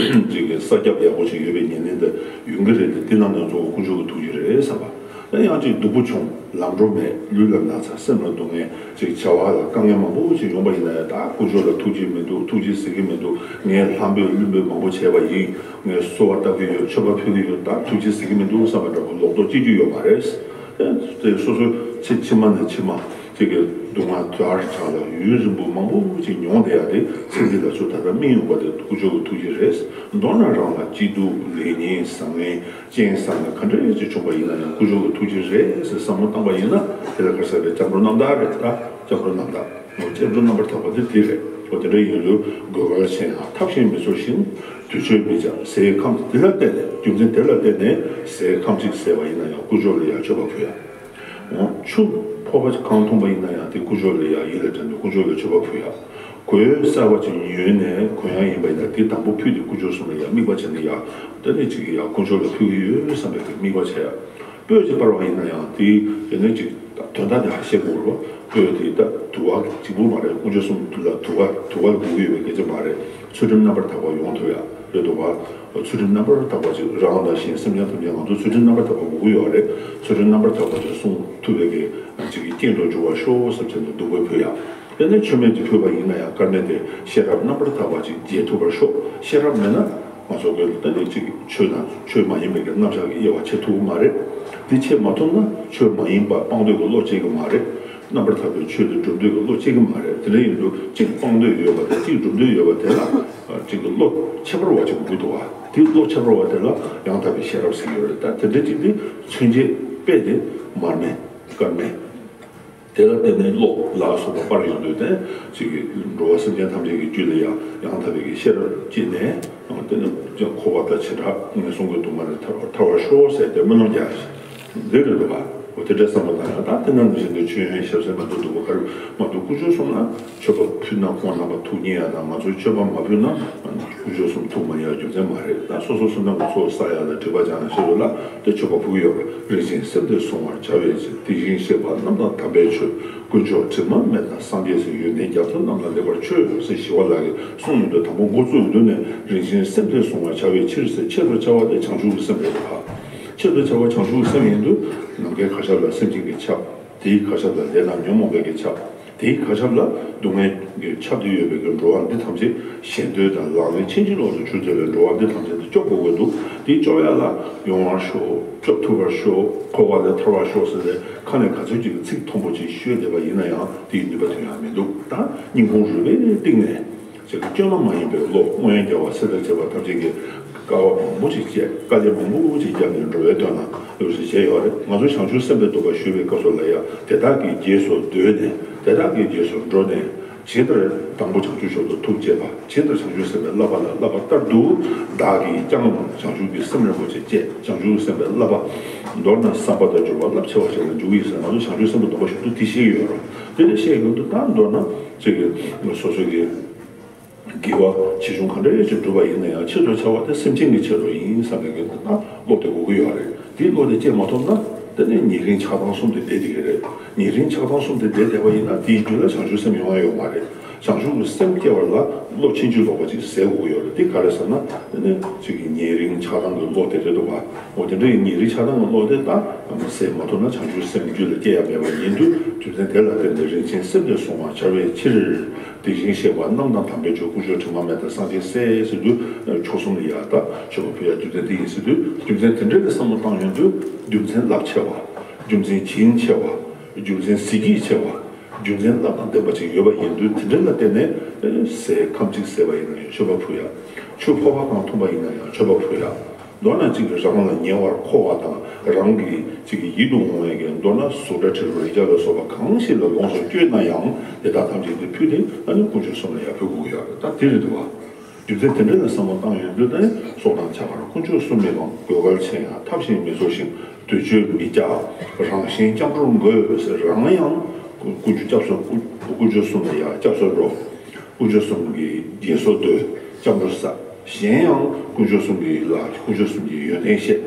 ཅིག་གི་ས་རྒྱབ་ཡག་པོ་ཅིག་ཡོད་པའི་ཉེར་ལེན་དེ་ཡོང་གི་རེད་དེ། དེ་རྣམས་ནི་གཙོ་བོ་དཀོན་མཆོག་གི་ཐུགས་རྗེ་རེད་བསམ་པ། ད་ཡང་ཅིག་སྡུག་པོ་བྱུང་། ལམ་འགྲོ་མེད། ལུས་ལ་ན་ཚ། སེམས་ལ་སྡུག་བསྔལ། ཅིག་བྱ་བ་ལ་དཀའ་ངལ་མང་པོ་ཅིག་ཡོང་པ་ཡིན་ན་ཡང་ད་དཀོན་མཆོག་ལ་ཐུགས་རྗེ་མི་འདུག་ཐུགས་རྗེ་གཟིགས་ཀྱི་མི་འདུག་ངས་ལྷ་འབོད་ཀླུ་འབོད་མང་པོ་བྱས་པ་ཡིན། ངས་གསོལ་བ་བཏབ་ཀྱི་ཡོད། མཆོད་པ་ཕུལ་གྱི་ཡོད། ད་ཐུགས་རྗེ་གཟིགས་ཀྱི་མི་འདུག་བསམ་པ་འདྲ་པོ་ལོག་རྟོག་སྐྱེ་རྒྱུ་ཡོད་མ་རེད། དེ་སོ་སོ་ཕྱི་ཕྱི་མ་ནས་ཕྱི་མ། ཅིག་གི་སྡུག་བསྔལ་དུ་ཨར་ཆགས་ལ་ཡུན་རིང་པོ་མང་པོ་ཅིག་མྱོང་བསྡད་ཡ་དེ་ཚེ་འདི་ལ་ཚུར་ད་ལྟ་སྨིན་ཡོང་པ་དེ་དཀོན་མཆོག་གི་ཐུགས་རྗེ་རེད། མདོར་ན་རང་ལ་སྐྱིད་སྡུག་ལེགས་ཉེས་བཟང་ངན་རྐྱེན་བཟང་ངན་ག་འདྲ་ཅིག་བྱུང་པ་ཡིན་ན་ཡང་དཀོན་མཆོག་གི་ཐུགས་རྗེ་རེད་ཟེར་བསམ་བློ་བཏང་པ་ཡིན་ན་དེ་ལ་ག་རེ་ཟེར་རེད། སྐྱབས་འགྲོ་རྣམ་དག་རེད། ད་སྐྱབས་འགྲོ་རྣམ་དག་སྐྱབས་འགྲོ་རྣམ་པར་དག་པ་དེ་དེ་རེད། འོ་དེ་འདྲ་ཡིན་དུས་དགོས་པ་ལ་ཆེན་ཡང་ཐབས་གཞན་མི་འཚོལ་ཞིང་། དུས་མཆོད་མི་བྱ། ཟས་ཁམ་དེ་ལ་བརྟེན་ནས་རྒྱུ་མཚན་དེ་ལ་བརྟེན་ནས་ཟས་ཁམ་གཅིག་ཟས་པ་ཡིན་ན་ཡང་དཀོན་མཆོག་ལ་ཡང་མཆོད་པ་ཕུལ་ཡ། འོ་ཆུ་ཕོར་པ་གང་འཐུང་པ་ཡིན་ན་ཡང་དེ་དཀོན་མཆོག་ལ་ཡང་ཡིད་ལ་དྲན་ནས་དཀོན་མཆོག་ལ་མཆོད་པ་ཕུལ་ཡ། གོས་གསར་པ་ཅིག་ཉོས་ནས་གོན་ཡ་ཡིན་པ་ཡིན་ན་དེ་དང་པོ་ཕུལ་ཏེ་དཀོན་མཆོག་གསུམ་ལ་ཡང་དམིགས་པ་བྱས་ནས་ཡ་ད་ནི་ཅིག་ཡ་དཀོན་མཆོག་ལ་ཕུལ་གྱི་ཡོད་བསམ་པའི་དམིགས་པ་བྱས་ཡ། སྤོས་ཅིག་སྤར་བ་ཡིན་ན་ཡང་དེ་དེ་ནི་ཅིག་དོན་དག་དེ་ཧ་ཤེས་དགོས་རེད་བ། སྤོས་དེ་ད་དུ་བ་གཅིག་པུ་མ་རེད། དཀོན་མཆོག་གསུམ་དུ་ལ་དུ་བ་དུ་བ་ལ་དགོས་ཀྱི་ཡོད་པའི་སྐད་ཆ་མ་རེད། ཚུལ་ཁྲིམས་རྣམ་པར་དག་པ་ཡོང་ཐུབ་ཡ་རེད་འདུག་བ། ཚུལ་ཁྲིམས་རྣམ་པར་དག་པ་ཅིག་རང་དང་གཞན་སེམས་ཅན་ཐམས་ཅད་ང་ཚོ་ཚུལ་ཁྲིམས་རྣམ་པར་དག་པ་དགོས་ཀྱི་ཡོད་རེད། ཚུལ་ཁྲིམས་རྣམ་པར་དག་པ་ཅིག་སྲུང་ཐུབ་པའི་གི་ཅིག་གི་རྐྱེན་དུ་འགྱུར་བར་ཤོག་བསམ་བྱས་ནས་བདུག་སྤོས་ཕུལ་ཡ། དེ་ནས་མཆོད་མེ་ཅིག་ཕུལ་བ་ཡིན་ན་ཡང་དཀར་མེ་དེ་ཤེས་རབ་རྣམ་པར་དག་པ་ཅིག་རྒྱས་ཐུབ་པར་ཤོག་ཤེས་རབ་མེད་ན་ང་ཚོ་གི་ད་ནི་ཅིག་ཆོས་དང་ཆོས་མ་ཡིན་པའི་གི་རྣམ་གཞག་གི་དབྱེ་བ་ཕྱེ་ཐུབ་ཀྱི་མ་རེད། འདི་ཕྱེ་མ་ཐུབ་ན་ཆོས་མ་ཡིན་པ་སྤང་འདོད་ཀྱི་བློ་སྐྱེ་གི་མ་རེད། རྣམ་པར་དག་པའི་ཆོས་དེ་སྒྲུབ་འདོད་ཀྱི་བློ་སྐྱེ་གི་མ་རེད། དེ་འདྲ་ཡིན་དུས་གཅིག་སྤང་འདོད་ཡོད་པ་དང་གཅིག་སྒྲུབ་འདོད་ཡོད་པ་དེ་ལ་ཅིག་གི་བློ་ཁྱད་པར་བ་ཅིག་དགོས་འདུག་བ། དེ་བློ་ཁྱད་པར་བ་དེ་ལ་ཡང་དག་པའི་ཤེས་རབ་ཟེར་གྱི་ཡོད་རེད། ད་དེ་འདྲ་ཅིག་དེ་མཚོན་བྱེད་དཔེ་དེ་མར་མེ་དཀར་མེ། དེ་ལ་བརྟེན་ནས་གློག་ལ་སོགས་པ་སྤར་ཡོང་དུས་དེ་ཅིག་གི་འགྲོ་བ་སེམས་ཅན་ཐམས་ཅད་ཀྱི་རྒྱུད་ལ་ཡང་ཡང་དག་པའི་གི་ཤེས་རབ་སྐྱེས་ནས་དེ་ནི་འཁོར་བ་དང་བྱེ་བྲག་ངན་སོང་གི་སྡུག་བསྔལ་ལས་ཐར་བར་ཐར་བར་ཤོག་ཟེར་ཏེ་སྨོན་ལམ་རྒྱག་འདི་རེད་འདུག་ག་འོ་དེ་འདྲ་བསམ་བློ་བཏང་ཡང་ད་དེ་ནང་བཞིན་དུ་མཆོད་ཡོན་ཞབས་བསིལ་མ་འདུག་འདུག་ག་ག་རེ་མ་འདུག་དཀོན་མཆོག་གསུམ་ལ་མཆོད་པ་ཕུལ་ན་ཁོང་རྣམ་པ་ཐུགས་མཉེས་ཡ་དང་ང་ཚོས་མཆོད་པ་མ་ཕུལ་ན་དཀོན་མཆོག་གསུམ་ཐུགས་མ་མཉེས་ཡ་རྒྱུ་མཚན་མ་རེད། ད་སོ་སོ་སོ་ནང་གི་ཚོགས་བསགས་ཡ་ལ་སྒྲིབ་པ་སྦྱང་ཡ་ཞེས་པ་ལ་དེ་མཆོད་པ་ཕུལ་གྱི་ཡོད་པས། རིན་ཆེན་སེམས་དེ་བསྲུང་བར་བྱ་བའི་ཕྱིར། དེ་བཞིན་གཤེགས་པ་རྣམས་དང་དམ་པའི་ཆོས། དཀོན་མཆོག་དྲི་མ་མེད་དང་སངས་རྒྱས་སྲས། ཡོན་ཏན་རྒྱ་མཚོ་རྣམས་ལ་ལེགས་པར་མཆོད་ཟེར་ཞི་བ་ལྷ་གིས་གསུངས་ཡོང་དུས་དང་པོ་འགོ་བཙུགས་ཡོང་དུས་ནས་རིན་ཆེན་སེམས་དེ་བསྲུང་བར་བྱ་བའི་ཕྱིར་ཟེར་ཆེད་དུ་བྱ་བ་དེ་བྱང་ཆུབ་ཀྱི་སེམས་རེད་པ། ཆེད་དུ་བྱ་བ་བྱང་ཆུབ་ཀྱི་སེམས་ཡིན་དུས་ནམ་མཁའི་མཁའ་ཁྱབ་ལ་སེམས་ཅན་གྱི་ཁྱབ། དེའི་མཁའ་ཁྱབ་ལ་ལས་དང་ཉོན་མོངས་པའི་གི་ཁྱབ། དེའི་མཁའ་ཁྱབ་ལ་སྡུག་བསྔལ་གྱི་ཁྱབ་སྟེ་ཡོད་པའི་གི་འགྲོ་བ་འདི་ཐམས་ཅད་ཞེ་འདོད་དང་ལག་ལེན་ཕྱིན་ཅི་ལོག་ཏུ་གྱུར་ཏེ་ལ་འགྲོ་བ་འདི་ཐམས་ཅད་དེ་སྐྱོབ་དགོས་ཀྱི་འདུག་དེ་སྐྱོབ་ཡ་ལ་ཡོང་བར་ཤོག་སྐྱོབ་ཐུབ་པར་ཤོག་འཁོར་བ་ལས་ཐར་བར་ཤོག་ཟེར་ཏེ་ཁ་ནས་ག་ཚོད་ཅིག་གི་ཚིག་མཐོན་པོ་ཅིག་ཤོད་བསྡད་པ་ཡིན་ན་ཡང་དེའི་ནུས་པ་ཐོན་ཡ་མི་འདུག་ད་སྙིང་ཁུང་རུས་པའི་གཏིང་ནས་ཅིག་གི་སྐྱོན་མ་མ་ཡིན་པའི་བློ་སྔོན་རྒྱལ་བ་སྲས་དང་བཅས་པ་ཐམས་ཅད་ཀྱིས་དཀའ་བ་མང་པོ་ཅིག་སྤྱད། དཀའ་ལས་མང་པོ་ཅིག་བརྒྱབ་ནས་འགྲོ་བའི་དོན་ལ་ལུས་སུ་བྱས་ཡོད་རེད། ང་ཚོ་བྱང་ཆུབ་སེམས་དཔའི་སྡོམ་པ་ཞུ་བའི་སྐབས་སུ་ལ་ཡང་དེ་དག་གི་རྗེས་སུ་ཟློས་ནས་དེ་དག་གི་རྗེས་སུ་འགྲོ་ནས་ ཇི་ལྟར་དང་པོ་བྱང་ཆུབ་མཆོག་ཏུ་ཐུགས་བསྐྱེད་པ། ཇི་ལྟར་བྱང་ཆུབ་སེམས་དཔའི་བསླབ་པ་ལ་བསླབ་པ་ལྟར་དུ་བདག་གིས་ཀྱང་བྱང་ཆུབ་ཀྱི་སེམས་རིན་པོ་ཆེ་བསྐྱེད། བྱང་ཆུབ་སེམས་དཔའི་བསླབ་པ། མདོར་ན་བསམ་པ་དང་སྦྱོར་བ་རླབས་ཆེ་བ་ཞིག་ལ་འཇུག་ཡིན་ཟེར། ང་ཚོ་བྱང་ཆུབ་སེམས་དཔའི་སྡོམ་པ་ཞུ་དུས་དེ་ཤེས་ཀྱི་ཡོད་རེད། དེ་ནས་ཤེས་ཡོང་དུས་ད་མདོར་ན་ཅིག་གི་སོ་སོ་གི་དགེ་བ་ཆེ་ཆུང་ག་འདྲ་ཞིག་བསྒྲུབས་པ་ཡིན་ན་ཡང་ཆེད་དུ་བྱ་བ་དེ་སེམས་ཅན་གྱི་ཆེད་དུ་ཡིན་བསམ་པའི་གི་ད་བློ་དེ་དགོས་ཀྱི་ཡོད་རེད། དེའི་བློ་དེ་སྐྱེ་མ་ཐུབ་ན་དེ་ནི་ཉེ་རིང་ཆགས་སྡང་གསུམ་དེ་བསྡད་བསྡད་ཀྱི་རེད། ཉེ་རིང་ཆགས་སྡང་གསུམ་དེ་བསྡད་བསྡད་པ་ཡིན་ན་དེའི་རྒྱུད་ལ་བྱང་ཆུབ་སེམས་ཡོང་ཡ་ཡོད་མ་རེད། བྱང་ཆུབ་ཀྱི་སེམས་སྐྱེ་བ་ལ་བློ་ཕྱིན་ཅི་ལོག་པ་ཅིག་ཟད་དགོས་ཀྱི་ཡོད་རེད། དེ་ག་རེ་ཟེར་ན་དེ་ནི་ཅིག་གི་ཉེ་རིང་ཆགས་སྡང་གི་བློ་དེ་རེད་འདུག་ག་འོ་དེ་འདྲའི་ཉེ་རིང་ཆགས་སྡང་གི་བློ་དེ་ད་ཟད་མ་ཐུབ་ན་བྱང་ཆུབ་སེམས་རྒྱུད་ལ་སྐྱེ་ཡ་མེད་པ་ཡིན་དུས་རྒྱུ་མཚན་དེ་ལ་བརྟེན་ནས་རིན་ཆེན་སེམས་དེ་བསྲུང་བར་བྱ་བའི་ཕྱིར། དེ་བཞིན་གཤེགས་པ་རྣམས་དང་དམ་པའི་ཆོས། དཀོན་མཆོག་དྲི་མ་མེད་དང་སངས་རྒྱས་སྲས་ཟེར་དུས་མཆོག་གསུམ་ལ་ཡང་ད་མཆོད་པ་ཕུལ་ཡ་རྒྱུ་མཚན་དེ་ཡིན་ཟེར་དུས་རྒྱུ་མཚན་དེ་འདྲ་གི་བསམ་བློ་བཏང་ཡོང་དུས་རྒྱུ་མཚན་རླབས་ཆེ་བ། རྒྱུ་མཚན་བྱིན་ཆེ་བ། རྒྱུ་མཚན་གཟི་བརྗིད་ཆེ་བ། རྒྱུ་མཚན་རླབས་དང་ལྡན་པ་ཅིག་ཡོད་པ་ཡིན་དུས་དེ་འདྲ་ལ་བརྟེན་ནས་ཟས་ཁམ་གཅིག་བཟས་པ་ཡིན་ན་ཡང་མཆོད་པ་ཕུལ་ཡ། ཆུ་ཕོར་པ་གང་འཐུང་པ་ཡིན་ན་ཡང་མཆོད་པ་ཕུལ་ཡ། མདོར་ན་གཅིག་གིས་རང་ལ་ཉེ་བར་མཁོ་བ་དང་རང་གི་གཅིག་གི་ཡིད་དུ་འོང་བའི་གི་མདོར་ན་གཟུགས་སྒྲ་དྲི་རོ་རེག་བྱ་ལ་སོགས་པ་གང་ཞིག་ལ་ལོངས་སུ་སྤྱོད་ན་ཡང་དེ་དག་ཐམས་ཅད་དེ་ཕུལ་ཏེ་ཨ་ནི་དཀོན་མཆོག་གསུམ་ལ་ཡར་ཕུལ་དགོས་ཀྱི་ཡོད་རེད། ད་དེ་རེད་འདུག་བ། རྒྱུ་མཚན་དེ་འདྲ་ལ་བསམ་བློ་བཏང་ཡོང་དུས་ནི་སྲོག་དང་ཁྱད་པར་དཀོན་མཆོག་གསུམ་མི་སྤང་། དགོས་གལ་ཆེ་ཡང་ཐབས་གཞན་མི་འཚོལ་ཞིང་། འདོད་སྤྱོད་མི་བསྐྱར་རང་གཞན་སྐྱབས་འགྲོར་འགོད་ཟེར། རང་ཡང་དཀོན་མཆོག་སྐྱབས་སུ་དཀོན་མཆོག་གསུམ་ལ་ཡང་སྐྱབས་སུ་འགྲོ། དཀོན་མཆོག་གསུམ་གྱི་དགེ་སོགས་འདོད། སྐྱབས་འགྲོ་བསགས། གཞན་ཡང་དཀོན་མཆོག་གསུམ་གྱི་ལ་དཀོན་མཆོག་གསུམ་གྱི་ཡོན་ཏན་བཤད།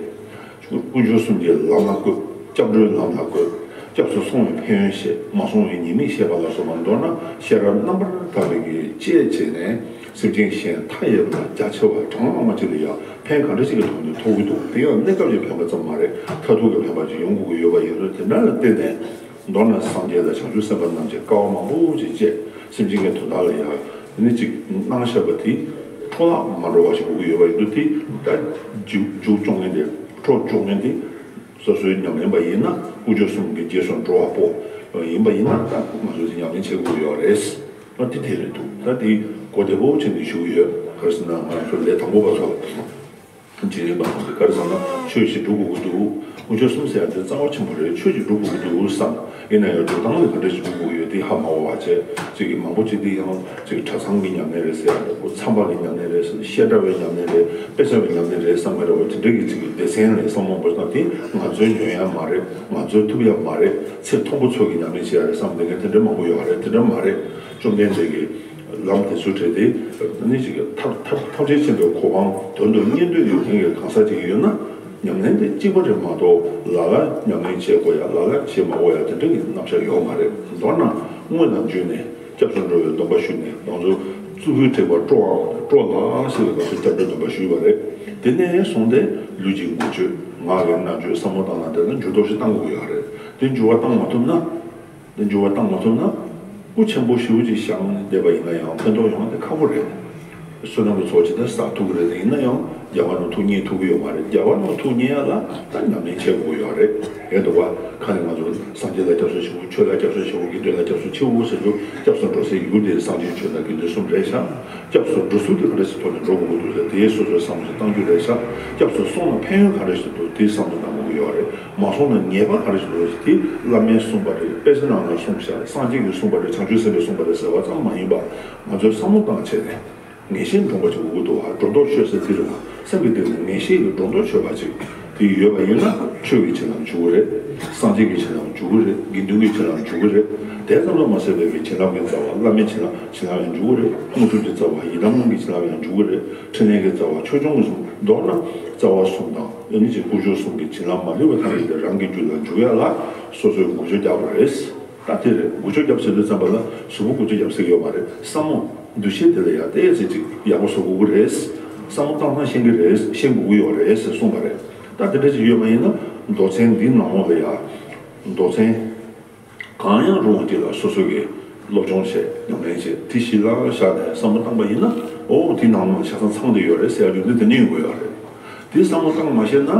དཀོན་མཆོག་གསུམ་གྱི་ལམ་ལ་བཀོད། སྐྱབས་འགྲོའི་ལམ་ལ་བཀོད། སྐྱབས་སུ་སོང་བའི་ཕན་ཡོན་བཤད། མ་སོང་བའི་ཉེས་དམིགས་བཤད་པ་ལ་སོགས་པ་མདོར་ན་ཤེས་རབ་རྣམ་པར་དག་པའི་གི་དཔྱད་བྱས་ནས་སེམས་ཅན་གཞན་མཐའ་ཡས་པ་རྒྱ་ཆེ་བ་གྲངས་མང་བ་ཅིག་ལ་ཡང་ཕན་ག་འདྲ་ཅིག་གི་ཐོག་ནས་ཐོགས་ཀྱི་འདུག་དེ་ཡང་གནས་སྐབས་ཀྱི་ཕན་པ་ཙམ་མ་རེད། མཐར་ཐུག་གི་ཕན་པ་ཅིག་ཡོང་དགོས་ཀྱི་ཡོད་པ་ཡིན་དུས་དེ་འདྲ་ལ་བརྟེན་ནས། མདོར་ན་སངས་རྒྱས་དང་བྱང་ཆུབ་སེམས་དཔའ་རྣམས་ཀྱིས་དཀའ་བ་མང་པོ་ཞིག་སྤྱད། སེམས་ཅན་གྱི་དོན་དག་ལ་ཡང་ནི་ཅིག་གནང་བཞག་པ་དེ་འཕྲོ་བརླག་མ་འགྲོ་བ་ཞིག་དགོས་ཀྱི་ཡོད་པ་ཡིན་དུས་དེ་ད་མཇུག་མཇུག་སྐྱོང་མཁན་དེ་འཕྲོ་སྐྱོང་མཁན་དེ་སོ་སོའི་ཉམས་ལེན་པ་ཡིན་ན་དཀོན་མཆོག་གསུམ་གྱི་རྗེས་སུ་འགྲོ་བ་པོ་ཡིན་པ་ཡིན་ན་ད་ང་ཚོས་ཉམས་ལེན་བྱེད་དགོས་ཀྱི་ཡོད་རེད། ད་དེ་དེ་རེད་འདུག་ད་དེ་གོ་བདེ་པོ་བྱས་ནས་ཞུ་གི་ཡོད། ག་རེ་ཟེར་ན་ང་ཚོ་ལས་དང་པོ་པ་ཚོ། རྗེས་ལུས་པ་ཚོ་གིས་ག་རེ་བསམ་ན་ཆོས་ཤིག་སྒྲུབ་དགོས་ཀྱི་འདུག་དཀོན་མཆོག་གསུམ་ཟེར་ཡ་དེ་རྩ་བ་ཆེན་པོ་རེད། ཆོས་ཤིག་སྒྲུབ་དགོས་ཀྱི་འདུག་བསམ། ཡིན་ན་ཡང་སྒྲུབ་སྟངས་ལ་ག་འདྲ་ཞིག་སྒྲུབ་དགོས་ཡོད་དེ་ཧ་མ་གོ་བ་བྱས། ཅིག་གིས་མང་པོ་ཅིག་དེ་ཡང་ཅིག་གྲྭ་ཚང་གི་ཉམས་ལེན་རེད་ཟེར་ཡ་འདྲ་པོ། མཚམས་པ་གི་ཉམས་ལེན་རེད་ཟེར། བཤད་གྲྭ་བའི་ཉམས་ལེན་རེད། དཔེ་ཆ་བའི་ཉམས་ལེན་རེད་བསམ་གི་འདྲ་པོ་དེ་འདྲ་གི་ཅིག་གི་སྡེ་ཚན་ལ་བསམ་བློ་འབོར་ན་དེ་ང་ཚོའི་ཉོན་ཡ་མ་རེད། ང་ཚོའི་ཐུབ་ཡ་མ་རེད། ཚེ་མཐོན་པོ་ཚོ་གི་ཉམས་ལེན་བྱེད་ཡ་རེད་བསམ་བསྡད་མཁན་དེ་འདྲ་མང་པོ་ཡོད་རེད། དེ་འདྲ་མ་རེད། བཅོམ་ལྡན་འདས་ཀྱིས་ལམ་དེ་ཚོའི་གྲས་དེ་ནི་ཅིག་ཐབས་ཐབས་ཐབས་ཆེན་ཆེན་པོའི་གོ་འཕང་དོན་དུ་གཉེར་འདོད་ཡོད་མཁན་གྱི་གང་ཟག་ཅིག་ཡོད་ན་ཉམས་ལེན་དེ་གཅིག་པ་རེད་མ་གཏོགས་ལ་ལ་ཉམས་ལེན་བྱེད་དགོས་ཡ་ལ་ལ་བྱེད་མ་དགོས་ཡ་དེ་འདྲ་གི་རྣམ་གཞག་ཡོད་མ་རེད། མདོར་ན་དངོས་དང་བརྒྱུད་ནས་སྐྱབས་སུ་འགྲོ་བའི་སྡོམ་པ་ཞུས་ནས་ང་ཚོ་གཙུག་ཕུད་དྲེགས་པ་སྤྲོ་བ་སྤྲོ་ལ་ཟེར་བའི་སྐབས་སུ་སྐྱབས་འགྲོའི་སྡོམ་པ་ཞུས་པ་རེད། དེ་ནས་བཟུང་སྟེ་ལུས་ཀྱི་འགུལ་སྐྱོད་ངག་གི་སྨྲ་བརྗོད་བསམ་བློ་བཏང་ན་དེ་ལ་འགྱུར་ལྡོག་ཞིག་བཏང་དགོས་ཀྱི་ཡོད་རེད། དེ་འགྱུར་བ་བཏང་མ་ཐུབ་ན། འདི་འགྱུར་བ་བཏང་མ་ཐུབ་ན། སྐུ་ཆེན་པོ་ཞེ་པོ་ཅིག་བཞེངས་ནས་བསྡད་པ་ཡིན་ན་ཡང་ཕན་ཐོགས་ཡོང་བ་དེ་ཁག་པོ་རེད། བསོད་ནམས་ཀྱི་ཚོགས་ཇི་ལྟར་བསགས་ཐུབ་ཀྱི་རེད། དེ་ཡིན་ན་ཡང་རྒྱ་གར་ནང་ཐུགས་མཉེས་ཐུབ་ཀྱི་ཡོད་མ་རེད། རྒྱ་གར་ནང་ཐུགས་མཉེས་ཡ་ལ་ད་ཉམས་ལེན་བྱེད་དགོས་ཡོད་རེད། ཡོད་འདུག་བ། ཁ་ནས་ང་ཚོ་སངས་རྒྱས་ལ་སྐྱབས་སུ་མཆིའོ། ཆོས་ལ་སྐྱབས་སུ་མཆིའོ། དགེ་འདུན་ལ་སྐྱབས་སུ་མཆིའོ་ཟེར་དུས་སྐྱབས་སུ་འགྲོ་སའི་ཡུལ་དེ་སངས་རྒྱས་ཆོས་དང་དགེ་འདུན་གསུམ་རེད་ཤག་སྐྱབས་སུ་འགྲོ་ཚུལ་དེ་ག་འདྲ་ཞིག་ཐོག་ནས་འགྲོ་དགོས་ཀྱི་འདུག་ཟེར་དེའི་སོ་སོའི་བསམ་བློ་ཞིག་བཏང་རྒྱུ་རེད་ཤག་སྐྱབས་སུ་སོང་ན་ཕན་ཡོན་ག་འདྲ་ཞིག་འདུག་དེའི་བསམ་བློ་བཏང་དགོས་ཀྱི་ཡོད་རེད། མ་སོང་ན་ཉེས་པ་ག་རེ་ཞིག་འདུག་དེ་བླ་མས་གསུངས་པ་རེད། དཔེ་ཆ་ནང་ལ་གསུངས་ཤག་སངས་རྒྱས་ཀྱིས་གསུངས་པ་རེད། བྱང་ཆུབ་སེམས་དཔས་གསུངས་པ་རེད་ཟེར་བ་ཙམ་མ་ཡིན་པ་ང་ཚོས་བསམ་བློ་བཏང་བྱས་ནས་ངེས་ཤེས་འདྲོངས་པ་ཅིག་དགོས་ཀྱི་འདུག་བ། སྒྲོ་འདོགས་ཆོད་ཟེར་དེ་རེད་བ། སེམས་ཀྱི་སྟེང་ནས་ངེས་ཤེས་ཀྱི་སྒྲོ་འདོགས་ཆོད་པ་ཅིག་དེ་ཡོད་པ་ཡིན་ན་ཆོས་ཀྱི་བྱིན་རླབས་འཇུག་གི་རེད། སངས་རྒྱས་ཀྱི་བྱིན་རླབས་འཇུག་གི་རེད། དགེ་འདུན་གྱི་བྱིན་རླབས་འཇུག་གི་རེད། དེ་ཙམ་དུ་མ་ཟད་པའི་བྱིན་རླབས་ཀྱི་རྩ་བ་བླ་མའི་བྱིན་རླབས་བྱིན་རླབས་ཡང་འཇུག་གི་རེད། དངོས་གྲུབ་ཀྱི་རྩ་བ་ཡི་དམ་ལྷ་ཀྱི་བྱིན་རླབས་ཡང་འཇུག་གི་རེད། འཕྲིན་ལས་ཀྱི་རྩ་བ་ཆོས་སྐྱོང་གི་གསུང་མདོར་ན་རྩ་བ་གསུམ་དང་། ཨ་ནི་ཅིག་དཀོན་མཆོག་གསུམ་གྱི་བྱིན་རླབས་མ་ལུས་པ་ཐམས་ཅད་དེ་རང་གི་རྒྱུད་ལ་འཇུག་ཡ་ལ་སོ་སོས་འགུལ་སྐྱོད་རྒྱག་དགོས་རེད། ད་དེ་རེད། འགུལ་སྐྱོད་རྒྱབ་ཟེར་དུས་ཙམ་པ་ལ་གཟུགས་པོ་འགུལ་སྐྱོད་རྒྱབ་ཟེར་གྱི་ཡོད་མ་རེད། བསམ་བློ་འདུ་ཤེས་དེ་ལ་ཡ་ཏོག་ཙམ་ཅིག་ཡག་པོ་བཟོ་དགོས་ཀྱི་རེད། བསམ་བློ་བཏང་སྟངས་ཤེས་ཀྱི་རེད། ཤེས་དགོས་ཀྱི་ཡོད་རེད་ཟེར་གསུངས་པ་རེད། ད་དེ་འདྲ་ཅིག་ཡོད་མ་ཡིན་ན་མདོ་ཚན་འདི་ནང་ལོགས་ལ་ཡ་མདོ་ཚན། གང་ཡང་རུང་བ་ཅིག་ལ་སོ་སོ་གིས་སློབ་སྦྱོང་བྱས། ཉམས་ལེན་བྱས། དེ་གཞི་ལ་བཞག་ནས་བསམ་བློ་བཏང་པ་ཡིན་ན། འོ་དེའི་ནང་ལ་ཆ་ཚང་ཚང་བསྡད་ཡོད་རེད་ཟེར་ཡ་རྒྱུ་མཚན་དེ་ནི་ཡོང་གི་ཡོད་རེད། དེ་བསམ་བློ་བཏང་མ་ཤེས་ན་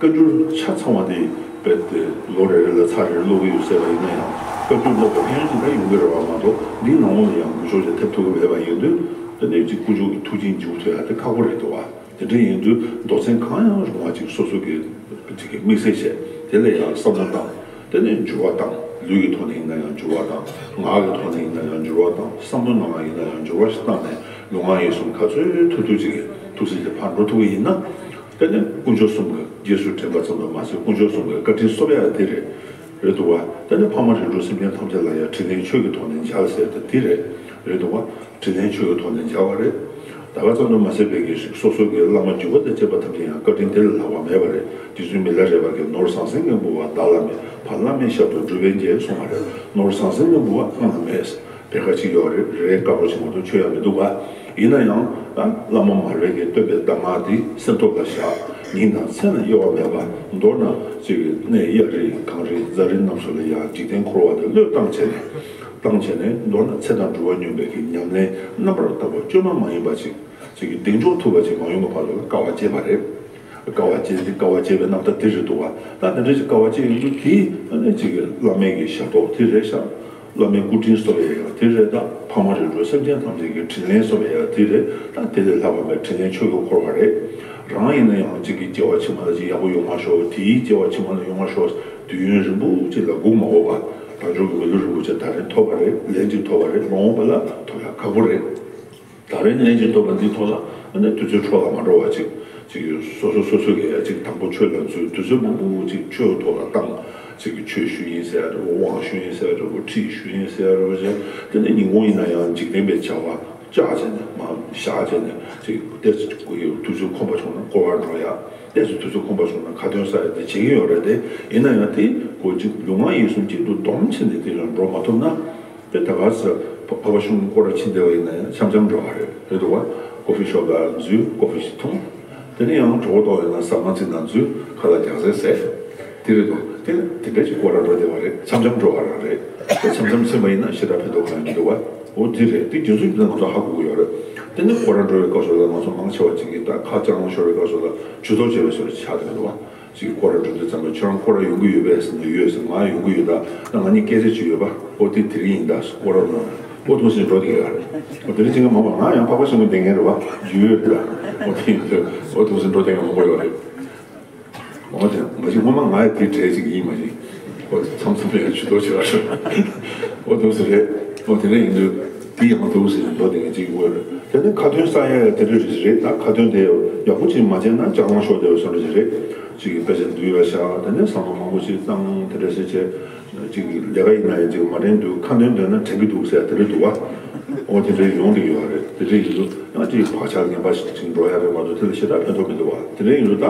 བཀའ་འགྱུར་ཆ་ཚང་བ་དེ་རྦད་དེ་ལོ་རེ་རེ་ལ་ཚར་རེ་རེ་ཀློག་གི་ཡོད་ཟེར་བ་ཡིན་ན་ཡང་བཀའ་འགྱུར་ཀློག་པའི་ཕན་ཡོན་དེ་འདྲ་ཡོང་གི་རེད་བ། མ་གཏོགས་འདིའི་ནང་ལོགས་ལ་ཡང་འགུལ་སྐྱོད་ཅིག་ཐེབས་ཐུབ་ཀྱི་མེད་པ་ཡིན་དུས་དེ་འདྲའི་ཅིག་དཀོན་མཆོག་གི་ཐུགས་རྗེ་མཇུག་ཐུབ་ཡ་དེ་ཁག་པོ་རེད་འདུག་བ། དེ་འདྲ་ཡིན་དུས་མདོ་ཚན་གང་ཡང་རུང་བ་ཅིག་སོ་སོ་གི་ཅིག་གི་དམིགས་བསལ་བྱས། དེ་ལ་ཡང་བསམ་བློ་བཏང་། དེ་ནས་འགྱུར་བ་བཏང་ ལུས་ཀྱི་ཐོག་ནས་ཡིན་ན་ཡང་འགྱུར་བ་དང་། ངག་གི་ཐོག་ནས་ཡིན་ན་ཡང་འགྱུར་བ་དང་། བསམ་བློའི་ནང་ལ་ཡིན་ན་ཡང་འགྱུར་བ་ཞིག་བཏང་ནས། ལུས་ངག་ཡིད་གསུམ་ག་ཚོད་ཐུབ་ཐུབ་ཅིག་གི་ཐུགས་སྲས་དེ་ཕར་འགྲོ་ཐུབ་ཀྱི་ཡིན་ན། དེ་ནི་དཀོན་མཆོག་གསུམ་གྱི་རྗེས་སུ་དྲན་པ་ཙམ་དུ་མ་ཟད། དཀོན་མཆོག་གསུམ་གྱི་བཀའ་དྲིན་གསོབ་ཡ་དེ་རེད། རེད་འདུག་བ། དེ་ནི་ཕ་མ་རིགས་དྲུག་སེམས་ཅན་ཐམས་ཅད་ལ་ཡང་དྲིན་ལན་ཆོས་ཀྱི་ཐོག་ནས་འཇལ་ཟེར་དེ་དེ་རེད། རེད་འདུག་བ། དྲིན་ལན་ཆོས་ཀྱི་ཐོག་ནས་འཇལ་བ་རེད། ད་ག་ཙམ་དུ་མ་ཟད་པའི་གི་ཞིག་སོ་སོ་གི་བླ་མ་རྒྱུད་པ་དང་བཅས་པ་ཐམས་ཅད་ཡང་བཀའ་དྲིན་དེ་ལས་ལྷག་པ་མེད་པ་རེད། རྗེ་བཙུན་མི་ལ་རས་པ་གིས། ནོར་ཟང་ཟིང་གི་འབུལ་བ་བདག་ལ་མེད། བར་བླ་མའི་ཞབས་ཏོག་སྒྲུབ་པས་འཇལ་གསུངས་པ་རེད། ནོར་ཟང་ཟིང་གི་འབུལ་བ་བླ་མ་མེད། བེར་ཁ་གཅིག་ཡོད་རེད། རེ་རེ་དཀར་པོ་ཞིག་མ་གཏོགས་མཆོད་ཡ་མི་འདུག་ག། ཡིན་ན་ཡང་ད་བླ་མ་མར་པ་གིས་བསྟོད་པའི་གདམས་ངག་འདི་སེམས་ཐོག་ལ་བཞག་ཉིན་དང་མཚན་ལ་གཡོ་བ་མེད་པ། མདོར་ན་ཅིག་གི་གནས་གཡའ་རི་གངས་རི་རྫ་རི་རྣམས་སུ་ལ་ཡང་འཇིག་རྟེན་འཁོར་བ་དེ་བློས་བཏང་བྱས་ནས། བཏང་བྱས་ནས། མདོར་ན་ཚེ་དང་འགྲོ་བ་སྙོམས་པའི་གི་ཉམས་ལེན་རྣམ་པར་དག་པ་བཅོས་མ་མ་ཡིན་པ་ཅིག་ཅིག་གི་གདེང་འཇོག་ཐུབ་པ་ཅིག་མ་ཡོང་བའི་བར་དུ་ལ་དཀའ་བ་སྤྱད་པ་རེད། དཀའ་བ་སྤྱད་དེ། དཀའ་བ་སྤྱད་པའི་རྣམ་ཐར་དེ་རེད་འདུག་བ། ད་དེ་འདྲ་ཅིག་དཀའ་བ་སྤྱད་ཡོང་དུས་དེ་ཨ་ནི་ཅིག་གི་བླ་མའི་གི་ཞབས་ཏོག་དེ་རེད་ཤག་བླ་མའི་སྐུ་དྲིན་གསོ་བའི་ཡ་དེ་རེད། ད་ཕ་མ་རིགས་དྲུག་སེམས་ཅན་ཐམས་ཅད་ཀྱི་དྲིན་ལན་གསོ་བའི་ཡ་དེ་རེད། ད་དེ་ལས་ལྷག་པ་མེད། དྲིན་ལན་ཆོས་ཀྱིས་འཁོར་བ་རེད། རང་ཡིན་ན་ཡང་ཅིག་གི་སྐྱེ་བ་ཕྱི་མ་ལ་ཅིག་ཡག་པོ་ཡོང་མ་ཤོག་དེའི་སྐྱེ་བ་ཕྱི་མ་ལ་ཡོང་མ་ཤོག་དུས་ཡུན་རིང་པོ་ཅིག་ལ་སྒུག་མ་དགོས་པ། དལ་འབྱོར་གྱི་མི་ལུས་རིན་པོ་ཆེ་ད་རིང་ཐོབ་པ་རེད། ལན་ཅིག་ཐོབ་པ་རེད། མ་འོངས་པ་ལ་ཐོབ་ཡ་ཁག་པོ་རེད། ད་རེས་ལན་ཅིག་ཐོབ་པ་འདི་ཐོག་ལ་ཨ་ནི་དུས་ཚོད་འཕྲོ་བརླག་མ་འགྲོ་བ་ཅིག་ཅིག་སོ་སོ་སོ་སོ་གི་ཅིག་དང་པོ་ཆོས་ལ་འཛུལ། དུས་ཚོད་མང་པོ་ཅིག་ཆོས་ཐོག་ལ་བཏང་། ཅིག་གི་ཆོས་ཞུ་ཡིན་ཟེར་ཡ་རེད། དབང་ཞུ་ཡིན་ཟེར་ཡ་རེད། ཁྲིད་ཞུ་ཡིན་ཟེར་ཡ་རེད། དེ་ནས་ཉིན་གུང་ཡིན་ན་ཡང་འཇིག་རྟེན་པའི་བྱ་བ་བཅག་བྱས་ནས། མ་བཞག་བྱས་ནས་ཅིག་ཏོག་ཙམ་དུས་ཚོད་ཁོམ་པ་བྱུང་ན་སྐོར་བར་འགྲོ་ཡ། ཏོག་ཙམ་དུས་ཚོད་ཁོམ་པ་བྱུང་ན་ཁ་འདོན་ས་ཡ་དེ་བྱེད་ཀྱི་ཡོད་རེད་དེ། ཡིན་ན་ཡང་དེ་ཁོ་ཅིག་ལུས་ངག་ཡིད་གསུམ་གཅིག་ཏུ་སྡོམ་བྱས་ནས་དེ་ལ་འགྲོ་མ་ཐུབ་ན། དེ་ད་ག་ས་འཕགས་པ་ཤིང་སྐོར་ར་ཕྱིན་བསྡད་པ་ཡིན་ན་ཡང་འཆམ་འཆམ་འགྲོ་བ་རེད། རེད་འདུག་བ། ཀོ་ཕི་ཤོབ་ལ་འཛུལ། ཀོ་ཕི་ཞིག་འཐུང་། དེ་ནས་ཡང་གྲོད་ཁོག་ལྟོགས་ཡོད་ན་ཟ་ཁང་ཅིག་ནང་འཛུལ། ཁ་ལག་རྒྱགས་ཟས་ཟས། དེ་རེད་འདུག་དེ་དེ་འདྲ་ཞིག་སྐོར་ར་འགྲོ་བསྡད་པ་རེད། འཆམ་འཆམ་འགྲོ་བ་རང་རེད། དེ་འཆམ་འཆམ་ཕྱིན་པ་ཡིན་ན་ཞེ་དྲག་ཕན་ཐོགས་གང་ཡང་མི་འདུག་བ། འོ་དེ་རེད། དེ་རྒྱུ་མཚན་དེ་ང་ཚོ་ཧ་གོ་གི་ཡོད་རེད། དེ་ནས་སྐོར་ར་འགྲོ་བའི་སྐབས་སུ་ལ་ང་ཚོ་མང་ཆེ་བ་ཅིག་གིས་ད་ཁ་ལྕགས་ལམ་ཤོར་བའི་སྐབས་སུ་ལ་ཇུས་གཏོགས་བྱེད་པའི་བཟོ་འདྲ་ཆགས་བསྡད་འདུག་བ། ཅིག་སྐོར་ར་འགྲོ་དུས་ཙམ་པ་ཁྱོད་རང་སྐོར་ར་ཡོང་གི་ཡོད་པས་ཟེར་ན། ཡོད་ཟེར། ང་ཡོང་གི་ཡོད། ད་ད་ང་གཉིས་སྐད་ཆ་ཅིག་ཡོད་པ། ཨོ་དེ་དེ་རིང་ཡིན་ད་སྐོར་ར་ནང་། ཨོ་ཐུག་ཟིན་འགྲོ་དེ་ག་རེད། ཨོ་དེ་རིང་ཅིག་ང་མ་པ་ང་ཡང་འཕགས་པ་ཤིང་ལ་བསྡད་མཁན་རེད་བ། རྒྱུས་ཡོད་རེད་ད། ཨོ་དེ་ཡིན་དུས་ཨོ་ཐུག་ཟིན་འགྲོ་དེ་ག་མང་པོ་ཡོད་རེད། ཨོ་དེ་མ་གཞི་ངོ་མ་ང་ཡི་དེ་གྲས་ཅིག་ཡིན་མ་གཞི། ཨོ་མཚམས་མཚམས་ལ་ཡང་ཇུས་གཏོགས་བྱེད་ར་ཤོག་ཨོ་ཐུག་ཟིན་རེད། ཨོ་དེ་འདྲ་ཡིན་དུས་དེ་ཡང་ཐུག་ཟིན་འགྲོ་དེ་ག་ཅིག་ཡོད་རེད། དེ་ནས་ཁ་འདོན་ས་ཡ་དེ་འདྲ་རེད་རེད། ད་ཁ་འདོན་དེ་ཡག་པོ་ཅིག་མ་བྱས་ན་ལྕགས་ལམ་ཤོར་བསྡད་པའི་བཟོ་འདྲ་ཅིག་རེད། ཅིག་གི་དཔེ་ཆ་འདུལ་བ་བཞག་དེ་ནས་བསམ་བློ་མང་པོ་ཞིག་བཏང་། དེ་འདྲ་ཞིག་བྱས། ཅིག་གི་ལས་ཀ་ཡིན་ན་ཡང་ཅིག་མ་དྲན་དུས་ཁ་འདོན་འདོན་ན་དྲན་གི་འདུག་ཟེར་དེ་འདྲ་འདུག་བ། འོ་དེ་འདྲ་ཡོང་གི་ཡོད་རེད། དེ་འདྲ་ཡིན་དུས་ཡང་ཅིག་བག་ཆགས་ངན་པ་ཞིག་ཅིག་འགྲོ་ཡ་རེད་མ་གཏོགས་དེ་ལ་ཞེ་དྲག་ཕན་ཐོགས་མི་འདུག་བ། དེ་འདྲ་ཡིན་དུས་ད་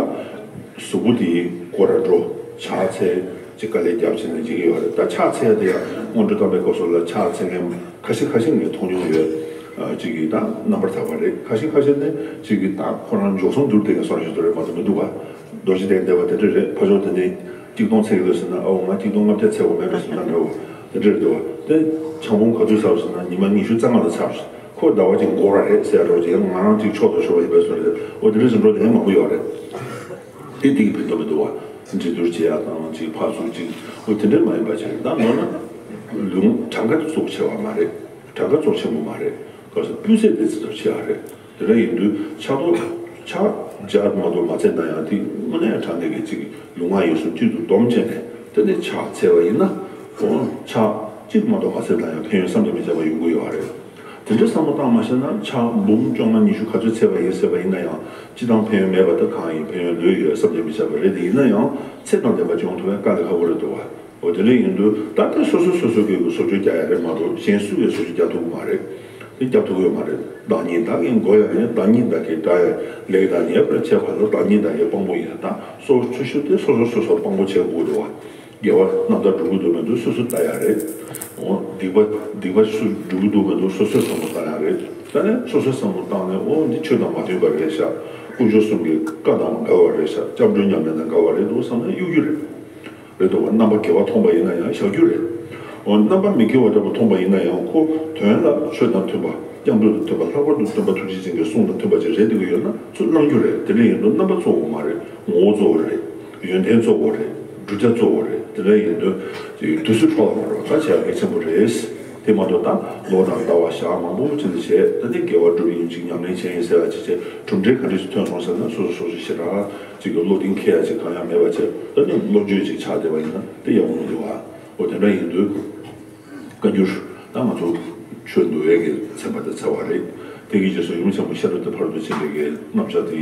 གཟུགས་པོ་དེ་སྐོར་ར་འགྲོ། ཕྱག་འཚལ། ཅིག་དཀའ་ལས་རྒྱབ་བྱས་ནས་བྱེད་ཀྱི་ཡོད་རེད། ད་ཕྱག་འཚལ་དེ་ཡང་སྔོན་འགྲོ་བཏང་པའི་སྐབས་སུ་ལ་ཕྱག་འཚལ་མཁན་ཁ་ཤས་ཁ་ཤས་ངས་མཐོང་མྱོང་ཡོད། ཨ་ཅིག་གིས་ད་རྣམ་པར་དག་པ་རེད། ཁ་ཤས་ཁ་ཤས་ནི་ཅིག་གིས་ད་ཁོ་རང་མགྱོགས་སོང་བསྡུར་དེ་ག་སོང་ཞིག་ཏུ་རེད་མ་གཏོགས་མི་འདུག་བ། རྡོ་རྗེ་གདན་བསྡད་པ་དེ་འདྲ་རེད། ཕར་ཕྱོགས་དེ་ནས་གཅིག་སྟོང་འཚལ་གྱི་འདུག་ཟེར་ན། ཨའོ་ང་གཅིག་སྟོང་ལྔ་བརྒྱ་འཚལ་དགོས་མེད་པས་ཟེར་ན་འདྲ་བོ་དེ་འདྲ་རེད་འདུག་བ། དེ་ཆང་བུམ་ག་ཚོད་ཚར་ཟེར་ན་ཉི་མ་ཉི་ཤུ་རྩ་ལྔ་ལ་ཚར། ཁོ་ཟླ་བ་གཅིག་འགོར་བ་རེད་ཟེར་ཡ་འདྲ་བོ་ཅིག་ང་རང་གཅིག་ཕྱོགས་དང་ཕྱོགས་པ་ཡིན་པས་སོ་རེད། འོ་དེ་འདྲ་ཞིག་འགྲོ་དེ་མང་པོ་ཡོད་རེད། དེ་དེ་གི་ཕན་ཐོགས་མི་འདུག་བ། འགྲན་བསྡུར་བྱེད་ཡ་དང་ཅིག་ཕར་ཚུར་ཅིག་འོ་དེ་འདྲ་མ་ཡིན་པ་བྱས། ད་མདོར་ན་ལུང་གྲངས་ཀ་གཙོ་ཆེ་བ་མ་རེད། གྲངས་ཀ་གཙོ་ཆེན་པོ་མ་རེད། ག་ས་སྤུས་ཚད་དེ་ཚོ་ཆེ་བ་རེད། དེ་འདྲ་ཡིན་དུས་ཕྱག་ཐོག་ཕྱག་རྒྱ་མ་གཏོགས་མ་འཚལ་ན་ཡང་དེ་དངོས་གནས་དྲང་གནས་ཀྱི་ཅིག་ལུས་ངག་ཡིད་གསུམ་གཅིག་ཏུ་བསྡོམས་བྱས་ནས་དེ་ནས་ཕྱག་འཚལ་བ་ཡིན་ན། འོ་ཕྱག་གཅིག་མ་གཏོགས་མ་འཚལ་ན་ཡང་ཕན་ཡོན་བསམ་གྱིས་མི་ཁྱབ་པ་ཡོང་གི་ཡོད་རེད། དེ་འདྲའི་བསམ་བློ་བཏང་མ་ཤེས་ན་ཕྱག་འབུམ་བཅོ་ལྔ་ཉི་ཤུ་ག་ཚོད་འཚལ་བ་ཡིན་ཟེར་བ་ཡིན་ན་ཡང་སྤྱི་བཏང་ཕན་ཡོན་མེད་པ་ད་གང་ཡིན། ཕན་ཡོན་ལོས་ཡོད་བསམ་གྱིས་མི་ཁྱབ་པ་རེད། དེ་ཡིན་ན་ཡང་ཚད་དང་ལྡན་པ་ཅིག་ཡོང་ཐུབ་ཡ་དཀའ་ལས་ཁག་པོ་རེད་འདུག་བ། འོ་དེ་འདྲ་ཡིན་དུས་ད་ལྟ་སོ་སོ་སོ་སོ་གི་བཟོ་བཅོས་རྒྱག་ཡ་རེད་མ་གཏོགས་གཞན་སུ་གིས་བཟོ་བཅོས་རྒྱག་ཐུབ་ཀྱི་མ་རེད། དེ་རྒྱག་ཐུབ་ཀྱི་ཡོད་མ་རེད། བདག་ཉིད་བདག་གིས་མགོ་ཡང་ཡང་། བདག་ཉིད་བདག་གིས་དགྲ་ཡང་། ལེགས་དང་ཉེས་པར་ཕྱེ་བ་ལ། བདག་ཉིད་བདག་གིས་དཔང་པོ་ཡིན། ད་སོ་སོ་ཆོས་ཞུ་དེ་སོ་སོ་སོ་སོ་དཔང་པོ་བྱེད་དགོས་འདུག་བ། དགེ་བ་རྣམ་དག་སྒྲུབ་ཀྱི་འདུག་མི་འདུག་སོ་སོས་ལྟ་ཡ་རེད། འོ་སྡིག་པ་སྡིག་པ་སུ་སྒྲུབ་ཀྱི་འདུག་མི་འདུག་སོ་སོས་བསམ་བློ་བཏང་ཡ་རེད། ད་ནི་སོ་སོས་བསམ་བློ་བཏང་ནས་འོ་འདི་ཆོས་དང་མ་མཐུན་པ་རེད་ཤག་དཀོན་མཆོག་གསུམ་གྱི་བཀའ་དང་འགལ་བ་རེད་ཤག་སྐྱབས་འགྲོའི་ཉམས་ལེན་དང་འགལ་བ་རེད་འདུག་བསམ་ན་གཡུག་རྒྱུ་རེད། རེད་འདུག་བ། རྣམ་པ་དགེ་བ་མཐོང་པ་ཡིན་ན་ཡང་བཞག་རྒྱུ་རེད། འོ་རྣམ་པ་མི་དགེ་བ་འདྲ་པོ་མཐོང་པ་ཡིན་ན་ཡང་ཁོ་དོན་ལ་ཆོས་དང་མཐུན་པ། སྐྱབས་འགྲོ་དང་མཐུན་པ། ལྷག་པར་དུ་སྟོན་པ་ཐུགས་རྗེ་ཅན་གྱི་གསུང་དང་མཐུན་པ་ཅིག་རེད་འདུག་གི་ཡོད་ན་ཚུར་བླང་རྒྱུ་རེད། དེ་འདྲ་ཡིན་དུས་རྣམ་པ་གཙོ་བོ་མ་རེད། ངོ་བོ་གཙོ་བོ་རེད། ཡོན་ཏན་གཙོ་བོ་རེད། བསྒྲུབ་བྱ་གཙོ་བོ་རེད། དེ་འདྲ་ཡིན་དུས་དུས་ཚོད་འཕྲོ་བརླག་མ་འགྲོ་བ་ད་བྱས་གལ་ཆེན་པོ་རེད། དེ་མ་གཏོགས་ད་ལོ་དང་ཟླ་བ་ཞག་མང་པོ་ཅིག་ལ་བྱས། ད་ནི་དགེ་བ་སྒྲུབ་ཡིན་ཅིག་ཉམས་ལེན་བྱས་ཡིན་ཟེར་བ་ཅིག་བྱས། གྲུབ་འབྲས་ག་འདྲ་ཞིག་ཐོན་སོང་ཟེར་ན་སོ་སོ་སོ་སོ་ཞེ་དྲག་ཅིག་གི་བློ་གདེང་འཁེལ་ཡ་ཅིག་གང་ཡང་མེད་པ་བྱས། ད་ནི་བློ་འགྱོད་ཅིག་ཆགས་བསྡད་པ་ཡིན་ན་དེ་ཡག་པོ་མི་འདུག་ཨ། འོ་དེ་འདྲ་ཡིན་དུས། བཀའ་འགྱུར་ད་ང་ཚོ་ཆོས་འདུལ་བའི་གི་ཚན་པ་དེ་ཚར་བ་རེད། དེ་གི་རྗེས་སུ་ཡུམ་ཆེན་མོ་ཤ་རུ་དེ་ཕར་དུ་ཕྱིན་པའི་གི་རྣམ་གཞག་དེ་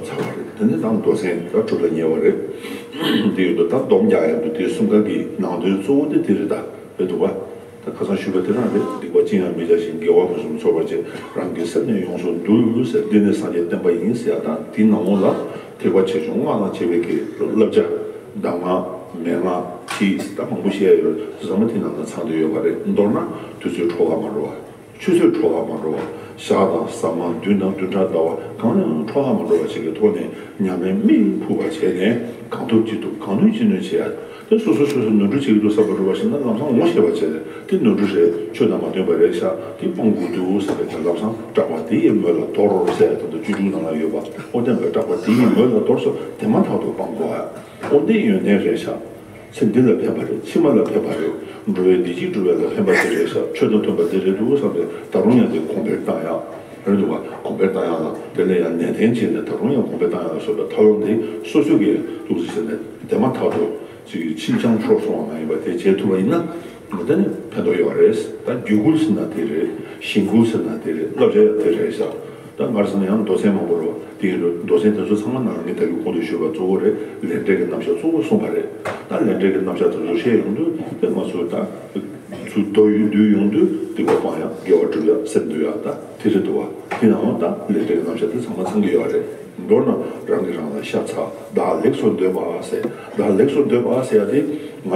ཚར་བ་རེད། དེ་ནས་ད་མདོ་ཚན་ད་གྲུབ་ལ་ཉེ་བ་རེད། དེ་ཡོད་དུ་ད་སྡོམ་རྒྱག་ཡག་ཏུ་དེ་གསུམ་ཀ་གི་ནང་དོན་གཙོ་བོ་དེ་དེ་རེད། ད་རེད་འདུག་བ། ད་ཁ་སང་ཞུས་པ་དེ་རང་རེད། སྡིག་པ་ཅི་ཡང་མི་བྱ་ཞིང་། དགེ་བ་ཕུན་སུམ་ཚོགས་པར་བྱེད། རང་གི་སེམས་ནི་ཡོངས་སུ་འདུལ་ཟེར། འདི་ནི་སངས་རྒྱས་བསྟན་པ་ཡིན་ཟེར་ཡ་དང་། དེའི་ནང་ལོགས་ལ་ཐེག་པ་ཆེ་ཆུང་སྔགས་དང་བཅས་པའི་གི་བསླབ་བྱ། གདམས་ངག་མན་ངག་ཕྱིས་ད་མང་པོ་བཤད་ཡ་ཡོད། ཟབ་མོ་དེ་ནང་ལ་ཚང་བསྡད་ཡོད་པ་རེད། མདོར་ན་དུས་ཚོད་འཕྲོ་བརླག་མ་འགྲོ་བ། ཆུ་ཚོད་འཕྲོ་བརླག་མ་འགྲོ་བ། ཞག་དང་ཟ་མ་བདུན་དང་བདུན་ཕྲག་ཟླ་བ་གང་ཡང་འཕྲོ་བརླག་མ་འགྲོ་བ་ཞིག་གི་ཐོག་ནས་ཉམས་ལེན་མིག་ཕུག་པ་བྱས་ནས་གང་ཐུབ་ཅི་ཐུབ་གང་ནུས་ཅི་ནུས་བྱེད་ཡ། དེ་སོ་སོ་སོ་སོ་ནོར་འཁྲུལ་བྱེད་ཀྱི་འདུག་བསམ་པ་རུ་བ་ཞིག་ན་ལམ་སང་ངོ་ཤེས་པ་བྱས་ནས་དེ་ནོར་འཁྲུལ་རེད། ཆོས་དང་མ་མཐུན་པ་རེད་ཤག་དེ་སྤང་དགོས་འདུག་བསམ་པའི་དེ་ལམ་སང་སྐྲག་པ་དེ་ཡི་མོད་ལ་དོར་ཟེར་ཡ་དང་དུ་བཅུ་དྲུག་ནང་ལ་ཡོད་པ། ཨོ་དེ་འདྲ་སྐྲག་པ་དེ་ཡི་མོད་ལ་དོར་སོ་དེ་མ་ཐག་ཏུ་སྤང་དགོས་ཨ། ཨོ་འདི་ཡོན་ཏན་རེད་ཤག་ཚེ་འདི་ལ་ཕན་པ་རེད། ཕྱི་མ་ལ་ཕན་པ་རེད། འགྲོ་བའི་བདེ་སྐྱིད་སྒྲུབ་པ་ལ་ཕན་པ་དེ་རེད་ཤག་ཆོས་དང་མཐུན་པ་དེ་རེད་འདུག་བསམ་པའི་ད་རུང་ཡང་དེ་གོང་འཕེལ་བཏང་ཡག་རེད་འདུག་བ། གོང་འཕེལ་བཏང་ཡག་ལ་དེ་ལ་ཡང་ནན་ཏན་བྱས་ནས་ད་རུང་ཡང་གོང་འཕེལ་བཏང་ཡག་ལ་སོགས་པའི་ཐབས་ལམ་དེ་སོ་སོ་གིས་ཐུགས་རྗེ་བྱས་ནས་དེ་མ་ཐག་ཏུ་ཅིག་ཕྱིན་ཅང་ཤོར་སོང་བ་མ་ཡིན་པ་དེ་བྱེད་ཐུབ་པ་ཡིན་ན། ད་ནི་ཕན་ཐོགས་ཡོད་རེད། ད་རྒྱུ་ཀུན་ཟེར་ན་དེ་རེད། ཞིང་ཀུན་ཟེར་ན་དེ་རེད། བསླབ་བྱ་ཡང་དེ་རེད་ཤག་ད་ངར་ཟེར་ན་ཡང་མདོ་ཚན་མང་པོ་རོ་དེ་ཡིན་རུང་མདོ་ཚན་དེ་ཚོ་ཚང་མ་ནང་ངས་ད་རྒྱུ་གོང་དུ་ཞུས་པ་གཙོ་བོ་རེད། ལས་འབྲས་ཀྱི་རྣམ་གཞག་གཙོ་བོ་གསུངས་པ་རེད། ད་ལས་འབྲས་ཀྱི་རྣམ་གཞག་དེ་ཚོ་བཤད་ཡོང་དུས་དེ་ང་ཚོ་ད་ཚུར་མདོ་ཡུལ་བསྡུས་ཡོང་དུས་སྡིག་པ་སྤང་ཡག་དགེ་བ་སྒྲུབ་ཡག་སེམས་འདུལ་ཡག་ད་དེ་རེད་འདུག་བ། དེ་ནའང་ད་ལས་འབྲས་ཀྱི་རྣམ་གཞག་དེ་ཚང་མ་ཚང་གི་ཡོད་རེད། མདོར་ན་རང་གིས་རང་ལ་ཤ་ཚ། བདག་ལེགས་སུ་འདོད་པ་ཟེར། བདག་ལེགས་སུ་འདོད་པ་ཟེར་ཡ་དེ་ང་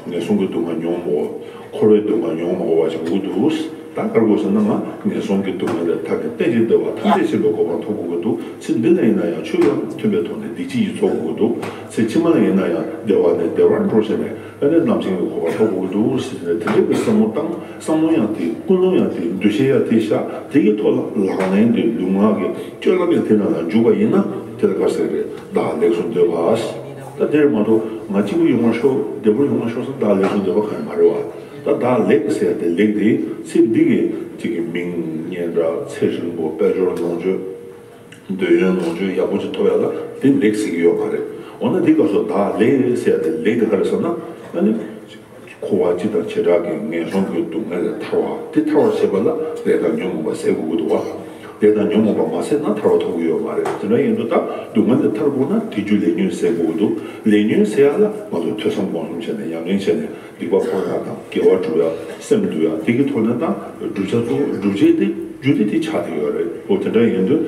ངན་སོང་གི་སྡུག་བསྔལ་མྱོང་མ་དགོས། འཁོར་བའི་སྡུག་བསྔལ་མྱོང་མ་དགོས་པ་ཞིག་དགོས་འདུག་ད་ག་རེ་དགོས་ཟེར་ན་ང་ངན་སོང་གི་སྡུག་བསྔལ་ལས་ཐར་ཏེ་རྟེན་ཅིང་འབྲེལ་བ་ཐམས་ཅད་མཁྱེན་པའི་གོ་འཕང་ཐོབ་དགོས་ཀྱི་འདུག་ཚེ་འདི་ལ་ཡིན་ན་ཡང་ཆོས་ཡང་མཐུན་པའི་ཐོག་ནས་བདེ་སྐྱིད་ཀྱི་ཚོགས་དགོས་ཀྱི་འདུག་ཚེ་ཕྱི་མ་ལ་ཡིན་ན་ཡང་བདེ་བ་ནས་བདེ་བར་འགྲོ་བྱས་ནས་ཨ་ནི་རྣམ་མཁྱེན་གྱི་གོ་འཕང་ཐོབ་དགོས་ཀྱི་འདུག་ཟེར་ནས་དེ་འདྲའི་གི་བསམ་བློ་བཏང་། བསམ་བློ་ཡང་དེ། ཀུན་སློང་ཡང་དེ། འདུ་ཤེས་ཡང་དེ་བཞག་དེ་གི་ཐོག་ལ་ལག་ལེན་དེ་ལུས་ངག་གི་སྤྱོད་ལམ་ཡང་དེ་ནང་ལ་འཇུག་པ་ཡིན་ན་དེ་ལ་ག་ཟེར་རེད། བདག་ལེགས་སུ་འདོད་པ། ད་དེར་མ་གཏོགས་ང་གཅིག་པུ་ཡོང་བར་ཤོག་བདེ་པོར་ཡོང་བར་ཤོག་ཟེར་བདག་ལེགས་སུ་འདོད་པ་གང་ཡང་མ་རེད་བ། ད་བདག་ལེགས་ཟེར་ཡ་དེ་ལེགས་དེ་ཚེ་འདི་གི་གཅིག་གི་མིང་སྙན་གྲགས་ཚེ་རིང་པོ་དཔལ་འབྱོར་ལོངས་སྤྱོད། འདོད་ཡོན་ལོངས་སྤྱོད་ཡག་པོ་ཅིག་ཐོབ་ཡ་ལ་དེ་ལེགས་ཟེར་གྱི་ཡོད་མ་རེད། འོ་ན་དེ་སྐབས་སུ་བདག་ལེགས་ཟེར་ཡ་དེ་ལེགས་དེ་ག་རེ་ཟེར་ན། ཨ་ནི། འཁོར་བ་སྤྱི་དང་བྱེ་བྲག་གི་ངན་སོང་གི་སྡུག་བསྔལ་ལས་ཐར་བ་དེ་ཐར་བར་བྱེད་པ་ལ་ལས་དང་ཉོན་མོངས་པ་ཟད་དགོས་ཀྱི་འདུག་བ། ལས་དང་ཉོན་མོངས་པ་མ་ཟད་ན་ཐར་བ་ཐོབ་ཀྱི་ཡོད་མ་རེད། དེ་འདྲ་ཡིན་དུས་ད་སྡུག་བསྔལ་ལས་ཐར་དགོས་ན་དེ་རྒྱུ་ལས་ཉོན་ཟད་དགོས་ཀྱི་འདུག་ལས་ཉོན་ཟད་ཡ་ལ་ང་ཚོ་ཐོས་བསམ་སྒོམ་གསུམ་བྱས་ནས་ཉམས་ལེན་བྱས་ནས། སྡིག་པ་སྤོང་ཡག་དང་དགེ་བ་སྒྲུབ་ཡག་སེམས་འདུལ་ཡག་དེ་གི་ཐོག་ནས་ད་བསྒྲུབ་བྱ་གཙོ་བོ་སྒྲུབ་བྱེད་དེ་རྒྱུ་དེ་དེ་ཆགས་བསྡད་ཡོད་རེད། འོ་དེ་འདྲ་ཡིན་དུས་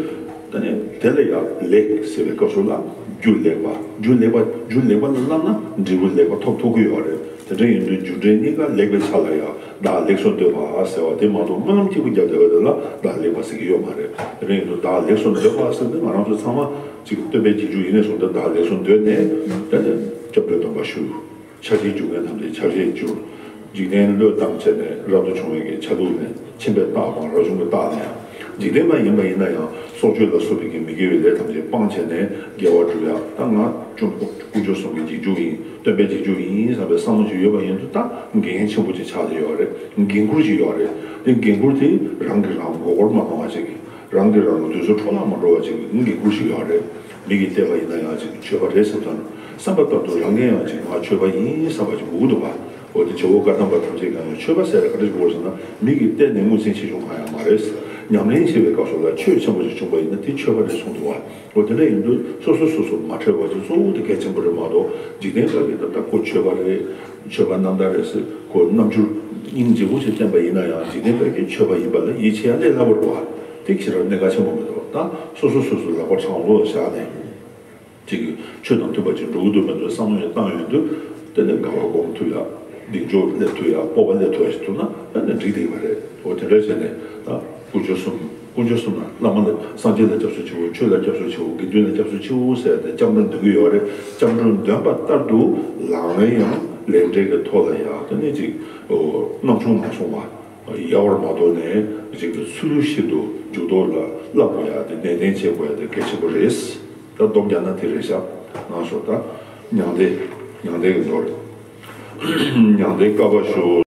ད་ནི་དེ་ལ་ཡང་ལེགས་ཟེར་བའི་སྐབས་སུ་ལ་རྒྱུ་ལེགས་པ། རྒྱུ་ལེགས་པ། རྒྱུ་ལེགས་པ་ལ་བསླབ་ན་འབྲས་བུ་ལེགས་པ་ཐོབ་ཐུབ་ཀྱི་ཡོད་རེད། དེ་འདྲ་ཡིན་དུས་རྒྱུ་འབྲས་གཉིས་ཀ་ལེགས་པའི་ཆ་ལ་ཡང་བདག་ལེགས་སུ་འདོད་པ་ཟེར་བ་དེ་མ་གཏོགས་སྨོན་ལམ་གཅིག་པུ་བརྒྱབ་བསྡད་པ་དེ་ལ་བདག་ལེགས་པ་ཟེར་གྱི་ཡོད་མ་རེད། དེ་འདྲ་ཡིན་དུས་བདག་ལེགས་སུ་འདོད་པ་ཟེར་དུས་ང་རང་ཚོ་ཚང་མ་གཅིག་སྟོན་པའི་རྗེས་འཇུག་ཡིན་ནས་བཟུང་སྟེ་བདག་ལེགས་སུ་འདོད་ནས་ད་ནི་སྐྱབས་འགྲོའི་སྡོམ་པ་ཞུ། ཕྱག་བཞེས་རྒྱུ་ངན་ཐམས་ཅད་ཕྱག་བཞེས་རྒྱུ། འཇིག་རྟེན་བློས་བཏང་བྱས་ནས་རབ་ཏུ་བྱུང་བའི་གི་ཆ་ལུགས་ནས་ཁྱིམ་པའི་རྟགས་དང་རབ་བྱུང་གི་རྟགས་ནས། འཇིག་རྟེན་པ་ཡིན་པ་ཡིན་ན་ཡང་སྲོག་གཅོད་ལ་སོགས་པའི་གི་མི་དགེ་བའི་ལས་ཐམས་ཅད་སྤངས་བྱས་ནས་དགེ་བ་སྒྲུབ་ཡག་ད་ང་སྐྱབས་དཀོན་མཆོག་གསུམ་གྱི་རྗེས་འཇུག་ཡིན། སྟོན་པའི་རྗེས་འཇུག་ཡིན་བསམ་པའི་བསམ་བློ་ཞིག་ཡོད་པ་ཡིན་དུས་ད་འགན་ཆེན་པོ་ཅིག་ཆགས་བསྡད་ཡོད་རེད། འགན་ཁུར་ཞིག་ཡོད་རེད། དེ་འགན་ཁུར་དེ་རང་གིས་རང་མགོ་སྐོར་མ་གཏོང་བ་ཅིག་རང་གིས་རང་ལ་དུས་ཚོད་འཕྲོ་བརླག་མ་འགྲོ་བ་ཅིག་གི་འགན་ཁུར་ཞིག་ཡོད་རེད། མི་གིས་བལྟས་པ་ཡིན་ན་ཡང་ཅིག་ཆོས་པ་རེད་བསམ་ཙང་། བསམ་པ་ལྟར་དུ་རང་གིས་ཡང་ཅིག་ང་ཆོས་པ་ཡིན་བསམ་པ་ཅིག་དགོས་ཀྱི་འདུག་ག་འོ་དེ་བྱ་བ་བཀའ་གདམས་པ་ཐམས་ཅད་ཀྱང་ཡང་ཆོས་པ་ཟེར་ཡ་ག་འདྲ་ཞིག་དགོས་ཟེར་ན། མི་གིས་བལྟས་ནས་ངོས་འཛིན་ཆེ་ཆུང་གང་ཡང་མ་རེད། ཉམས་ལེན་བྱེད་པའི་སྐབས་སུ་ལ་ཆོས་ཆེན་པོ་ཞིག་བྱུང་པ་ཡིན་ན་དེ་ཆོས་པ་རེད་གསུངས་འདུག་ག་འོ་དེ་འདྲ་ཡིན་དུས་སོ་སོ་སོ་སོ་མ་འཕྲད་པ་ཅིག་གཙོ་བོ་དེ་གལ་ཆེན་པོ་རེད་མ་གཏོགས། འཇིག་རྟེན་པ་གིས་ད་ལྟ་ཁོ་ཆོས་པ་རེད། ཆོས་པ་རྣམ་དག་རེད་ཟེར་ཁོ་རྣམ་འགྱུར་སྙིང་རྗེ་པོ་ཞིག་བསྟན་པ་ཡིན་ན་ཡང་འཇིག་རྟེན་པ་གིས་ཆོས་པ་ཡིན་པ་ལ་ཡིད་ཆེས་ཡ་ལས་སླ་པོ་རེད་བ། དེ་ཁྱེད་རང་གནད་འགག་ཆེན་པོ་མི་འདུག་ད་སོ་སོ་སོ་སོ་ལག་པ་དྲང་བློ་བཞག་ནས་ཅིག་གིས་ཆོས་དང་མཐུན་པ་ཅིག་འགྲོ་གི་འདུག་མི་འདུག་བསམ་བློ་ཞིག་བཏང་ཡོང་དུས། དེ་ནས་དགའ་བ་སྒོམ་ཐུབ་ཡ། གདེང་འཇོག་སླེབས་ཐུབ་ཡ། སྤོབས་པ་སླེབས་ཐུབ་ཡ་ཞིག་ཐུབ་ན་ཨ་ནི་འགྲིག་བསྡད་པ་རེད། འོ་དེ་འདྲ་བྱས་ནས་ད་དཀོན་མཆོག་གསུམ། དཀོན་མཆོག་གསུམ་ལ་བླ་མ་ལ་སངས་རྒྱས་ལ་སྐྱབས་སུ་མཆིའོ། ཆོས་ལ་སྐྱབས་སུ་མཆིའོ། དགེ་འདུན་ལ་སྐྱབས་སུ་མཆིའོ་ཟེར་ཏེ་སྐྱབས་འགྲོ་འདོན་གྱི་ཡོད་རེད། སྐྱབས་འགྲོ་འདོན་པ་ལྟར་དུ་ལག་ལེན་ཡང་ལས་འབྲས་ཀྱི་ཐོག་ལ་ཡང་དེ་ནས་ཅིག་སྣང་ཆུང་མ་སོང་བ། ཡལ་བར་མ་དོར་ནས་ཅིག་ཚུལ་བཞིན་དུ་འཇུག་ལྡོག་ལ་བསླབ་དགོས་ཡ་དེ་ནན་ཏན་བྱེད་དགོས་ཡ་དེ་གལ་ཆེན་པོ་རེད། ད་སྡོམ་རྒྱག་ན་དེ་རེད་ཤག་ང་ཚོ་ད་མྱང་འདས། མྱང་འདས་ཀྱི་མདོ་རེད། མྱང་འདས་བསྐལ་པ་བཞུགས།